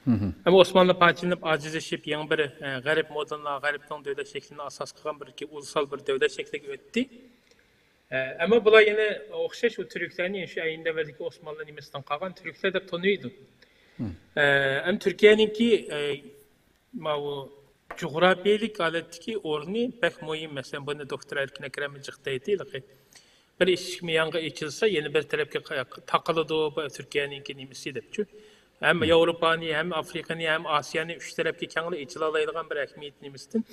ئەمما ئوسمانلى پارچىلىنىپ، ئاجىزلىشىپ، يېڭى بىر، ئە، غەرب مودېلىنى، غەربنىڭ دۆلەت شەكلىنى ئاساس قىلغان بىر ئۇلۇسال بىر دۆلەت شەكلىگە ئۆتتى. ئە، ئەمما بۇلار يەنە ئوخشاش ئۇ تۈركلەرنى شۇ ئەينى دەۋردىكى ئوسمانلى نېمىسىدىن قالغان تۈركلەر دەپ تونۇيدۇ. ئە، ئەمما تۈركىيەنىڭكى، ئە، ماۋۇ جۇغراپىيەلىك ھالەتتىكى ئورنى بەك مۇھىم. مەسىلەن، بۇنى دوكتور ئەركىن ئەكرەم جىق دەيتتى، ھېلىقى بىر ئىشىك مىياڭغا ئېچىلسا، يەنە بىر تەرەپكە قا-، تاقىلىدۇ، بۇ تۈركىيەنىڭكى نېمىسى دەپچۇ. ھەم ياۋروپانى، ھەم ئافرىقىنى، ھەم ئاسىيانى ئۈچ تەرەپكە كەڭلا ئېچىلالايدىغان بىر ئەھمىيەت نېمىسىدىن،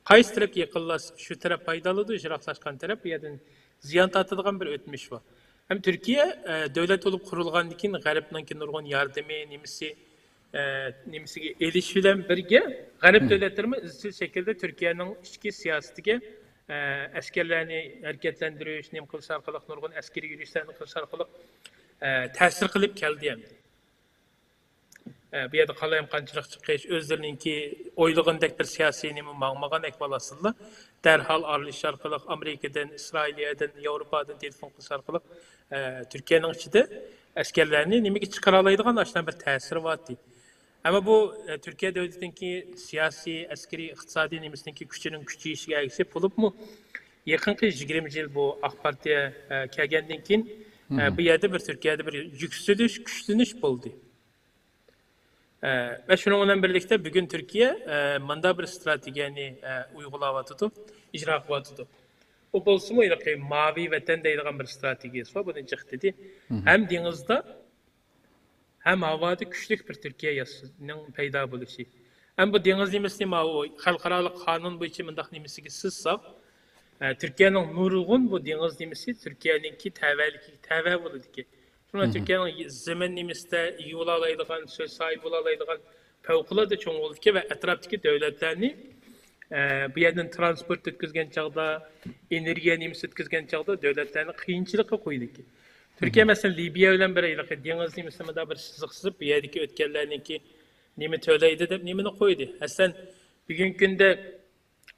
قايسى تەرەپكە يېقىنلاشسا، شۇ تەرەپ پايدىلىنىدۇ، يىراقلاشقان تەرەپ بۇ يەردىن زىيان تارتىدىغان بىر ئۆتمۈش بار. ھەم تۈركىيە، ئە، دۆلەت بولۇپ قۇرۇلغاندىن كېيىن غەربنىڭكى نۇرغۇن ياردىمى، نېمىسى، ئە، نېمىسىگە ئېلىش بىلەن بىرگە، غەرب دۆلەتلىرىمۇ ئىزچىل شەكىلدە تۈركىيەنىڭ ئىچكى سىياسىتىگە، ئە، ئەسكەرلەرنى ھەرىكەتلەندۈرۈش، نېمە قىلىش ئارقىلىق، نۇرغۇن ئەسكىرىي يۈرۈشلەرنى قىلىش ئارقىلىق، ئە، تەسىر قىلىپ كەلدى ئەمدى. ئە، بۇ يەردە قالايمىقانچىلىق چىقىش، ئۆزلىرىنىڭكى ئويلىغىنىدەك بىر سىياسىي نېمە ماڭمىغان ئەھۋال ئاستىدا، دەرھال ئارىلىشىش ئارقىلىق، ئامېرىكىدىن، ئىسرائىلىيەدىن، ياۋروپادىن تېلېفون قىلىش ئارقىلىق، ئە، تۈركىيەنىڭ ئىچىدە ئەسكەرلەرنى نېمىگە چىقىرالايدىغان ئاشۇنداق بىر تەسىرى بار ئىدى. ئەمما بۇ، ئە، تۈركىيە دۆلىتىنىڭكى سىياسىي، ئەسكىرىي، ئىقتىسادىي نېمىسىنىڭكى كۈچىنىڭ كۈچىيىشىگە ئەگىشىپ، بولۇپمۇ يېقىنقى يىگىرمە يىل بۇ ئاق پارتىيە، ئە، كەلگەندىن كېيىن، ئە، بۇ يەردە بىر تۈركىيەدە بىر يۈكسىلىش، كۈچلىنىش بولدى. ئە، ۋە شۇنىڭ بىلەن بىرلىكتە بۈگۈن تۈركىيە، ئە، مۇنداق بىر ئىستراتېگىيەنى، ئە، ئۇيغۇلاۋاتىدۇ، ئىجرا قىلىۋاتىدۇ. ئۇ بولسىمۇ ھېلىقى ماۋى ۋەتەن دەيدىغان بىر ئىستراتېگىيەسى بار، بۇنى جىق دېدى. ھەم دېڭىزدا، ھەم ھاۋادا كۈچلۈك بىر تۈركىيە ياسىنىڭ پەيدا بولۇشى. ھەم بۇ دېڭىز نېمىسىنى ماۋۇ خەلقئارالىق قانۇن بويىچە مۇنداق نېمىسىگە سىزساق، ئە، تۈركىيەنىڭ نۇرغۇن بۇ دېڭىز نېمىسى تۈركىيەنىڭكى تەۋەلىكىگە تەۋە بولىدىكەن. شۇڭا تۈركىيەنىڭ زېمىن نېمىسىدە ئىگە بولالايدىغان، سۆز ساھىبى بولالايدىغان پەۋقۇلئاددە چوڭ بولىدىكەن ۋە ئەتراپتىكى دۆلەتلەرنى، ئە، بۇ يەردىن ترانسپورت ئۆتكۈزگەن چاغدا، ئېنېرگىيە نېمىسى ئۆتكۈزگەن چاغدا دۆلەتلەرنى قىيىنچىلىققا قويىدىكەن. تۈركىيە، مەسىلەن، لىبىيە بىلەن بىر ھېلىقى دېڭىز نېمىسىنى مۇنداق بىر سىزىق سىزىپ، بۇ يەردىكى ئۆتكەنلەرنىڭكى نېمە تۆلەيدۇ دەپ نېمىنى قويدى. ئەسلەن، بۈگۈنكى كۈندە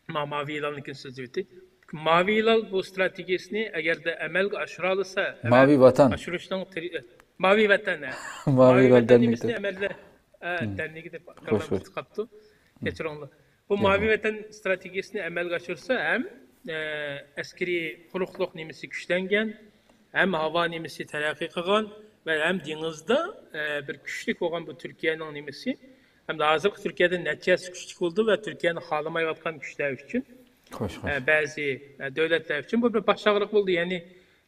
ما-، ماۋى ھىلالنىڭكىنى سۆزلىۋېتەي. ماۋى ھىلال بۇ ئىستراتېگىيىسىنى ئەگەردە ئەمەلگە ئاشۇرالىسا، ماۋى ۋەتەن. ئاشۇرۇشنىڭ تىرى-، ماۋى ۋەتەن، ھە. ماۋى ماۋى ھىلال ۋەتەن دەرنىكى. نېمىسىنى ئەمەلدە، ھە، دەرنىكى دەپ كاللام كېتىپ قاپتۇ. كەچۈرۈڭلار. بۇ ماۋى ۋەتەن ئىستراتېگىيەسىنى ئەمەلگە ئاشۇرسا ھەم، ئە، ئەسكىرىي قۇرۇقلۇق نېمىسى كۈچلەنگەن، ھەم ھاۋا نېمىسى تەرەققىي قىلغان ۋە ھەم دېڭىزدا، ئە، بىر كۈچلۈك بولغان بۇ تۈركىيەنىڭ نېمىسى، ھەمدە ھازىرقى تۈركىيەدىن نەچچە ھەسسە كۈچلۈك بولىدۇ ۋە تۈركىيەنى خالىمايۋاتقان كۈچلەر ئۈچۈن، خوش، خوش. ئە، بەزى، ئە، دۆلەتلەر ئۈچۈن بۇ بىر باش ئاغرىق بولدى. يەنى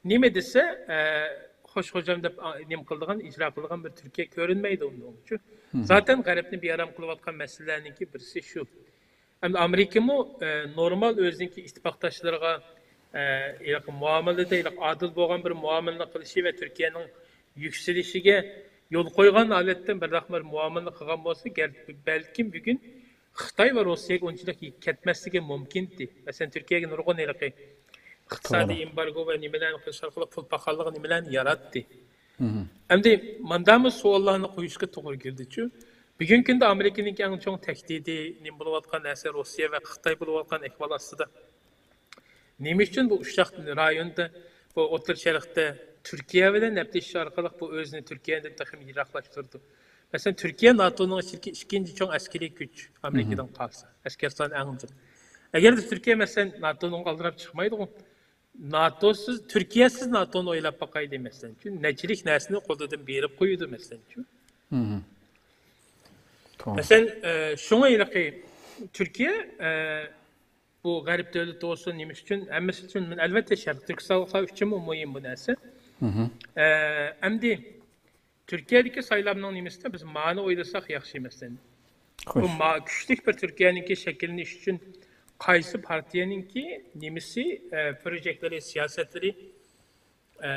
نېمە دېسە، ئە، خوش خوجام دەپ، ئا، نېمە قىلىدىغان، ئىجرا قىلىدىغان بىر تۈركىيە كۆرۈنمەيدۇ ئۇنىڭ ئۈچۈن. زاتەن غەربنى بىئارام قىلىۋاتقان مەسىلىلەرنىڭكى بىرسى شۇ. ئەمدى ئامېرىكىمۇ، ئە، نورمال ئۆزىنىڭكى ئىتتىپاقداشلىرىغا، ئە، ھېلىقى مۇئامىلىدە ھېلىقى ئادىل بولغان بىر مۇئامىلىنى قىلىشى ۋە تۈركىيەنىڭ يۈكسىلىشىگە يول قويغان ھالەتتە بىرداق بىر مۇئامىلىنى قىلغان بولسا، گەر-، بەلكىم بۈگۈن خىتاي ۋە روسىيەگە ئۇنچىلىك كەتمەسلىكى مۇمكىن ئىدى. مەسىلەن، تۈركىيەگە نۇرغۇن ھېلىقى ئىقتىسادىي توغرا. ئېمبارگو ۋە نېمىلەرنى قىلىش ئارقىلىق پۇل پاخاللىغان نېمىلەرنى ياراتتى. مم. ئەمدى ماندامۇ سوئاللارنى قويۇشقا توغرا كېلىدىچۇ. بۈگۈنكى كۈندە ئامېرىكىنىڭكى ئەڭ چوڭ تەھدىتى نېمە بولۇۋاتقان نەرسە، روسىيە ۋە خىتاي بولۇۋاتقان ئەھۋال ئاستىدا. نېمە ئۈچۈن بۇ ئۇششاق رايوندا، بۇ ئوتتۇرا شەرقتە تۈركىيە بىلەن نەپلىشىش ئارقىلىق بۇ ئۆزىنى تۈركىيەدىن تېخىمۇ يىراقلاشتۇرىدۇ؟ مەسىلەن، تۈركىيە ناتونىڭ ئىچىدىكى ئىككىنچى چوڭ ئەسكىرىي كۈچ، ئامېرىكىدىن قالسا، ئەسكەر سانى ئەڭ جىق. ئەگەردە تۈركىيە، مەسىلەن، ناتونىڭ ئالدىراپ چىقمايدىغۇ. ناتوسىز، تۈركىيەسىز ناتونى ئويلاپ باقايلى، مەسىلەنچۇ. نەچچىلىك نەرسىنى قولىدىن بېرىپ قويىدۇ، مەسىلەنچۇ. مم. توغرا. مەسىلەن، ئە، شۇڭا ھېلىقى تۈركىيە، ئە، بۇ غەرب دۆلىتى بولسۇن، نېمە ئۈچۈن، ھەممىسى ئۈچۈن، ئەلۋەتتە، شەرقىي تۈركىستانلىقلار ئۈچۈنمۇ مۇھىم بۇ نەرسە. مم. ئە، ئەمدى تۈركىيەدىكى سايلامنىڭ نېمىسىدە بىز مانى ئويلىساق ياخشى، مەسىلەن. بۇ خوش. ما-، كۈچلۈك بىر تۈركىيەنىڭكى شەكىللىنىشى ئۈچۈن قايسى پارتىيەنىڭكى نېمىسى، ئە، پروژېكتلىرى، سىياسەتلىرى، ئە،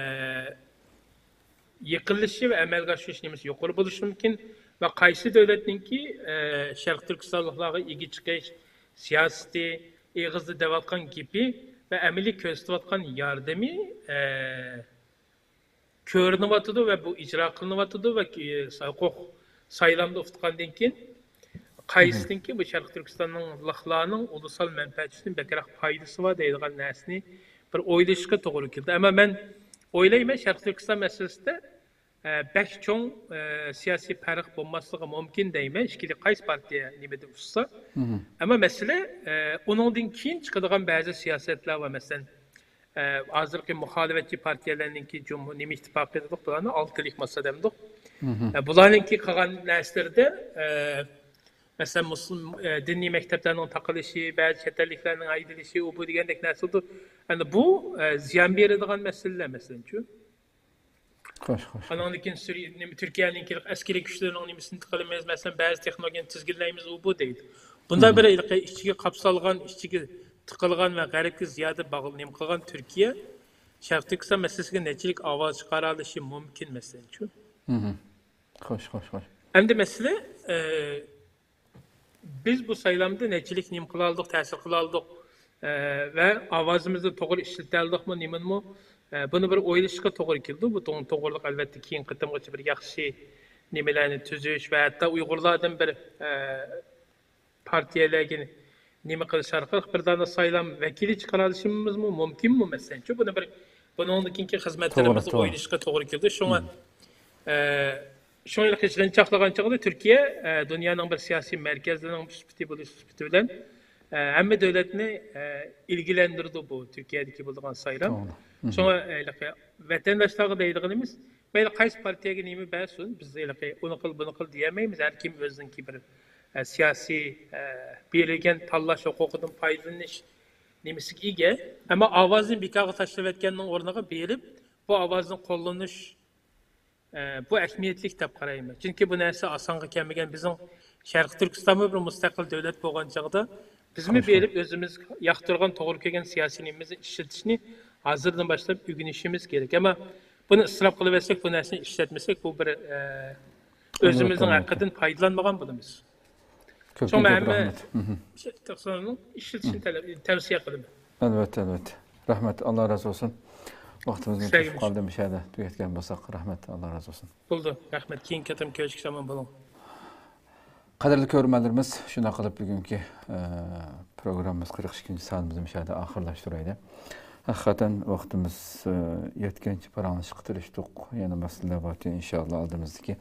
يېقىنلىشىشى ۋە ئەمەلگە ئاشۇرۇش نېمىسى يۇقىرى بولۇشى مۇمكىن ۋە قايسى دۆلەتنىڭكى، ئە، شەرقىي تۈركىستانلىقلارغا ئىگە چىقىش سىياسىتى، ئېغىزدا دەۋاتقان گېپى ۋە ئەمەلىي كۆرسىتىۋاتقان ياردىمى، ئە، كۆرۈنۈۋاتىدۇ ۋە بۇ ئىجرا قىلىنىۋاتىدۇ ۋە ك-، ھوقۇق سايلامدا ئۇتقاندىن كېيىن قايسىنىڭكى بۇ شەرقىي تۈركىستانلىقلارنىڭ ئۇلۇسال مەنپەئەتى ئۈچۈن بەكرەك پايدىسى بار دەيدىغان نەرسىنى بىر ئويلىشىشقا توغرا كېلىدۇ. ئەمما مەن ئويلايمەن، شەرقىي تۈركىستان مەسىلىسىدە، ئە، بەك چوڭ، ئە، سىياسىي پەرق بولماسلىقى مۇمكىن دەيمەن، ئىككىلى قايسى پارتىيە نېمىدە ئۇتسا. ئەمما مەسىلە، ئە، ئۇنىڭدىن كېيىن چىقىدىغان بەزى سىياسەتلەر بار، مەسىلەن، ئە، ھازىرقى مۇخالىپەتچى پارتىيەلەرنىڭكى جۇمھۇ-، نېمە ئىتتىپاقى دېدۇق، بۇلارنى ئالتىلىك ماسا دەمدۇق. ئە، بۇلارنىڭكى قىلغان نەرسىلىرىدە، ئە، مەسىلەن، مۇسۇلم-، ئە، دىنىي مەكتەپلەرنىڭ تاقىلىشى، بەزى چەت ئەللىكلەرنىڭ ھەيدىلىشى، ئۇ بۇ دېگەندەك نەرسىلەردۇر. ئەنە بۇ، ئە، زىيان بېرىدىغان مەسىلىلەر، مەسىلەنچۇ. خوش، خوش. ئانىڭدىن كېيىن سۈرىيە، نېمە، تۈركىيەنىڭكى ئەسكىرىي كۈچلىرىنىڭ نېمىسىنى قىلىمىز، مەسىلەن، بەزى تېخنولوگىيەنى تىزگىنلەيمىز، ئۇ بۇ دەيدۇ. بۇنداق بىر ھېلىقى ئىچىگە قاپسالغان، ئىچىگە تىقىلغان ۋە غەربكە زىيادە باغلىنىپ قالغان تۈركىيە شەرقىي تۈركىستان مەسىلىسىگە نەچچىلىك ئاۋاز چىقىرالىشى مۇمكىن، مەسىلەنچۇ. خوش، خوش، خوش. ئەمدى مەسىلە، ئە، بىز بۇ سايلامدا نەچچىلىك نېمە قىلالىدۇق، تەسىر قىلالىدۇق، ئە، ۋە ئاۋازىمىزنى توغرا ئىشلىتەلىدۇقمۇ، نېمىنىمۇ، ئە، بۇنى بىر ئويلىشىشقا توغرا كېلىدۇ. بۇ توغ-، توغرىلىق، ئەلۋەتتە، كېيىنكى قېتىمغىچە بىر ياخشى نېمىلەرنى تۈزۈش ۋە ھەتتا ئۇيغۇرلاردىن بىر، ئە، پارتىيەلەرگە نېمە قىلىش ئارقىلىق بىر دانە سايلام ۋەكىلى چىقىرالىشىمىزمۇ مۇمكىنمۇ، مەسىلەنچۇ؟ بۇنى بىر، بۇنىڭدىن كېيىنكى خىزمەتلىرىمىزدە توغرا، توغرا. ئويلىشىشقا توغرا كېلىدۇ. شۇڭا، ئە، شۇڭا يىغىنچاقلىغان چېغىدا تۈركىيە، ئە، دۇنيانىڭ بىر سىياسىي مەركەزلىرىنىڭ سۈپىتى بولۇش سۈپىتى بىلەن، ئە، ھەممە دۆلەتنى، ئە، ئىلگىلەندۈرىدۇ بۇ تۈركىيەدىكى بولىدىغان سايلام. توغرا. شۇڭا، ئە، ۋەتەنداشلارغا دەيدىغىنىمىز، مەيلى قايسى پارتىيەگە نېمە بەرسۇن، بىز ھېلىقى ئۇنى قىل، بۇنى قىل دېيەلمەيمىز. ھەر كىم ئۆزىنىڭكى بىر، ئە، سىياسىي، ئە، بېرىلگەن تاللاش ھوقۇقىدىن پايدىلىنىش نېمىسىگە ئىگە. ئەمما ئاۋازنى بىكارغا تاشلىۋەتكەننىڭ ئورنىغا بېرىپ، بۇ ئاۋازنى قوللىنىش، ئە، بۇ ئەھمىيەتلىك دەپ قارايمەن. چۈنكى بۇ نەرسە ئاسانغا كەلمىگەن. بىزنىڭ شەرقىي تۈركىستانمۇ بىر مۇستەقىل دۆلەت بولغان چاغدا، بىزمۇ بېرىپ ئۆزىمىز ياقتۇرغان، توغرا كۆرگەن سىياسىي نېمىمىزنى ئىشلىتىشنى ھازىردىن باشلاپ ئۆگىنىشىمىز كېرەك. ئەمما بۇنى ئىسراپ قىلىۋەتسەك، بۇ نەرسىنى ئىشلەتمىسەك، بۇ بىر، ئە، ئۆزىمىزنىڭ ھەققىدىن پايدىلانمىغان بولىمىز. كۆپ، شۇڭا كۆپ ھەممە رەھمەت. ئىشلىتىشنى تەلەپ، تەۋسىيە قىلىمەن. ئەلۋەتتە، ئەلۋەتتە. رەھمەت، ئاللا رازى بولسۇن. ۋاقتىمىزمۇ توشۇپ قالدى، مۇشۇ يەردە تۈگەتكەن بولساق، رەھمەت، ئاللا رازى بولسۇن. بولدى، رەھمەت. كېيىنكى قېتىم كۆرۈشكىچە ئامان بولۇڭ. قەدىرلىك كۆرۈرمەنلىرىمىز، شۇنداق قىلىپ بۈگۈنكى، ئە، پروگراممىمىز قىرىق ئىككىنچى سانىمىزنى مۇشۇ يەردە ئاخىرلاشتۇرايلى. ھەقىقەتەن ۋاقتىمىز، ئە، يەتكەنچە پاراڭلىشىشقا تىرىشتۇق. يەنە مەسىلىلەر باركەن، ئىنشائاللا ئالدىمىزدىكى،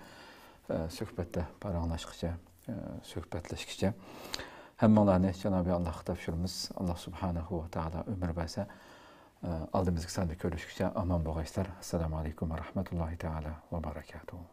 ئە، سۆھبەتتە پاراڭلاشقىچە، ئە، سۆھبەتلەشكىچە ھەممىڭلارنى جانابى ئاللاھقا تاپشۇرىمىز. ئاللاھ سۇبھانەھۇ ۋە تائالا ئۆمۈر بەرسە، ئە، ئالدىمىزدىكى ساندا كۆرۈشكىچە ئامان بولغايسىلەر. ئەسسالامۇ ئەلەيكۇم ۋە رەھمەتۇللاھى تائالا ۋە بەرەكاتۇھۇ.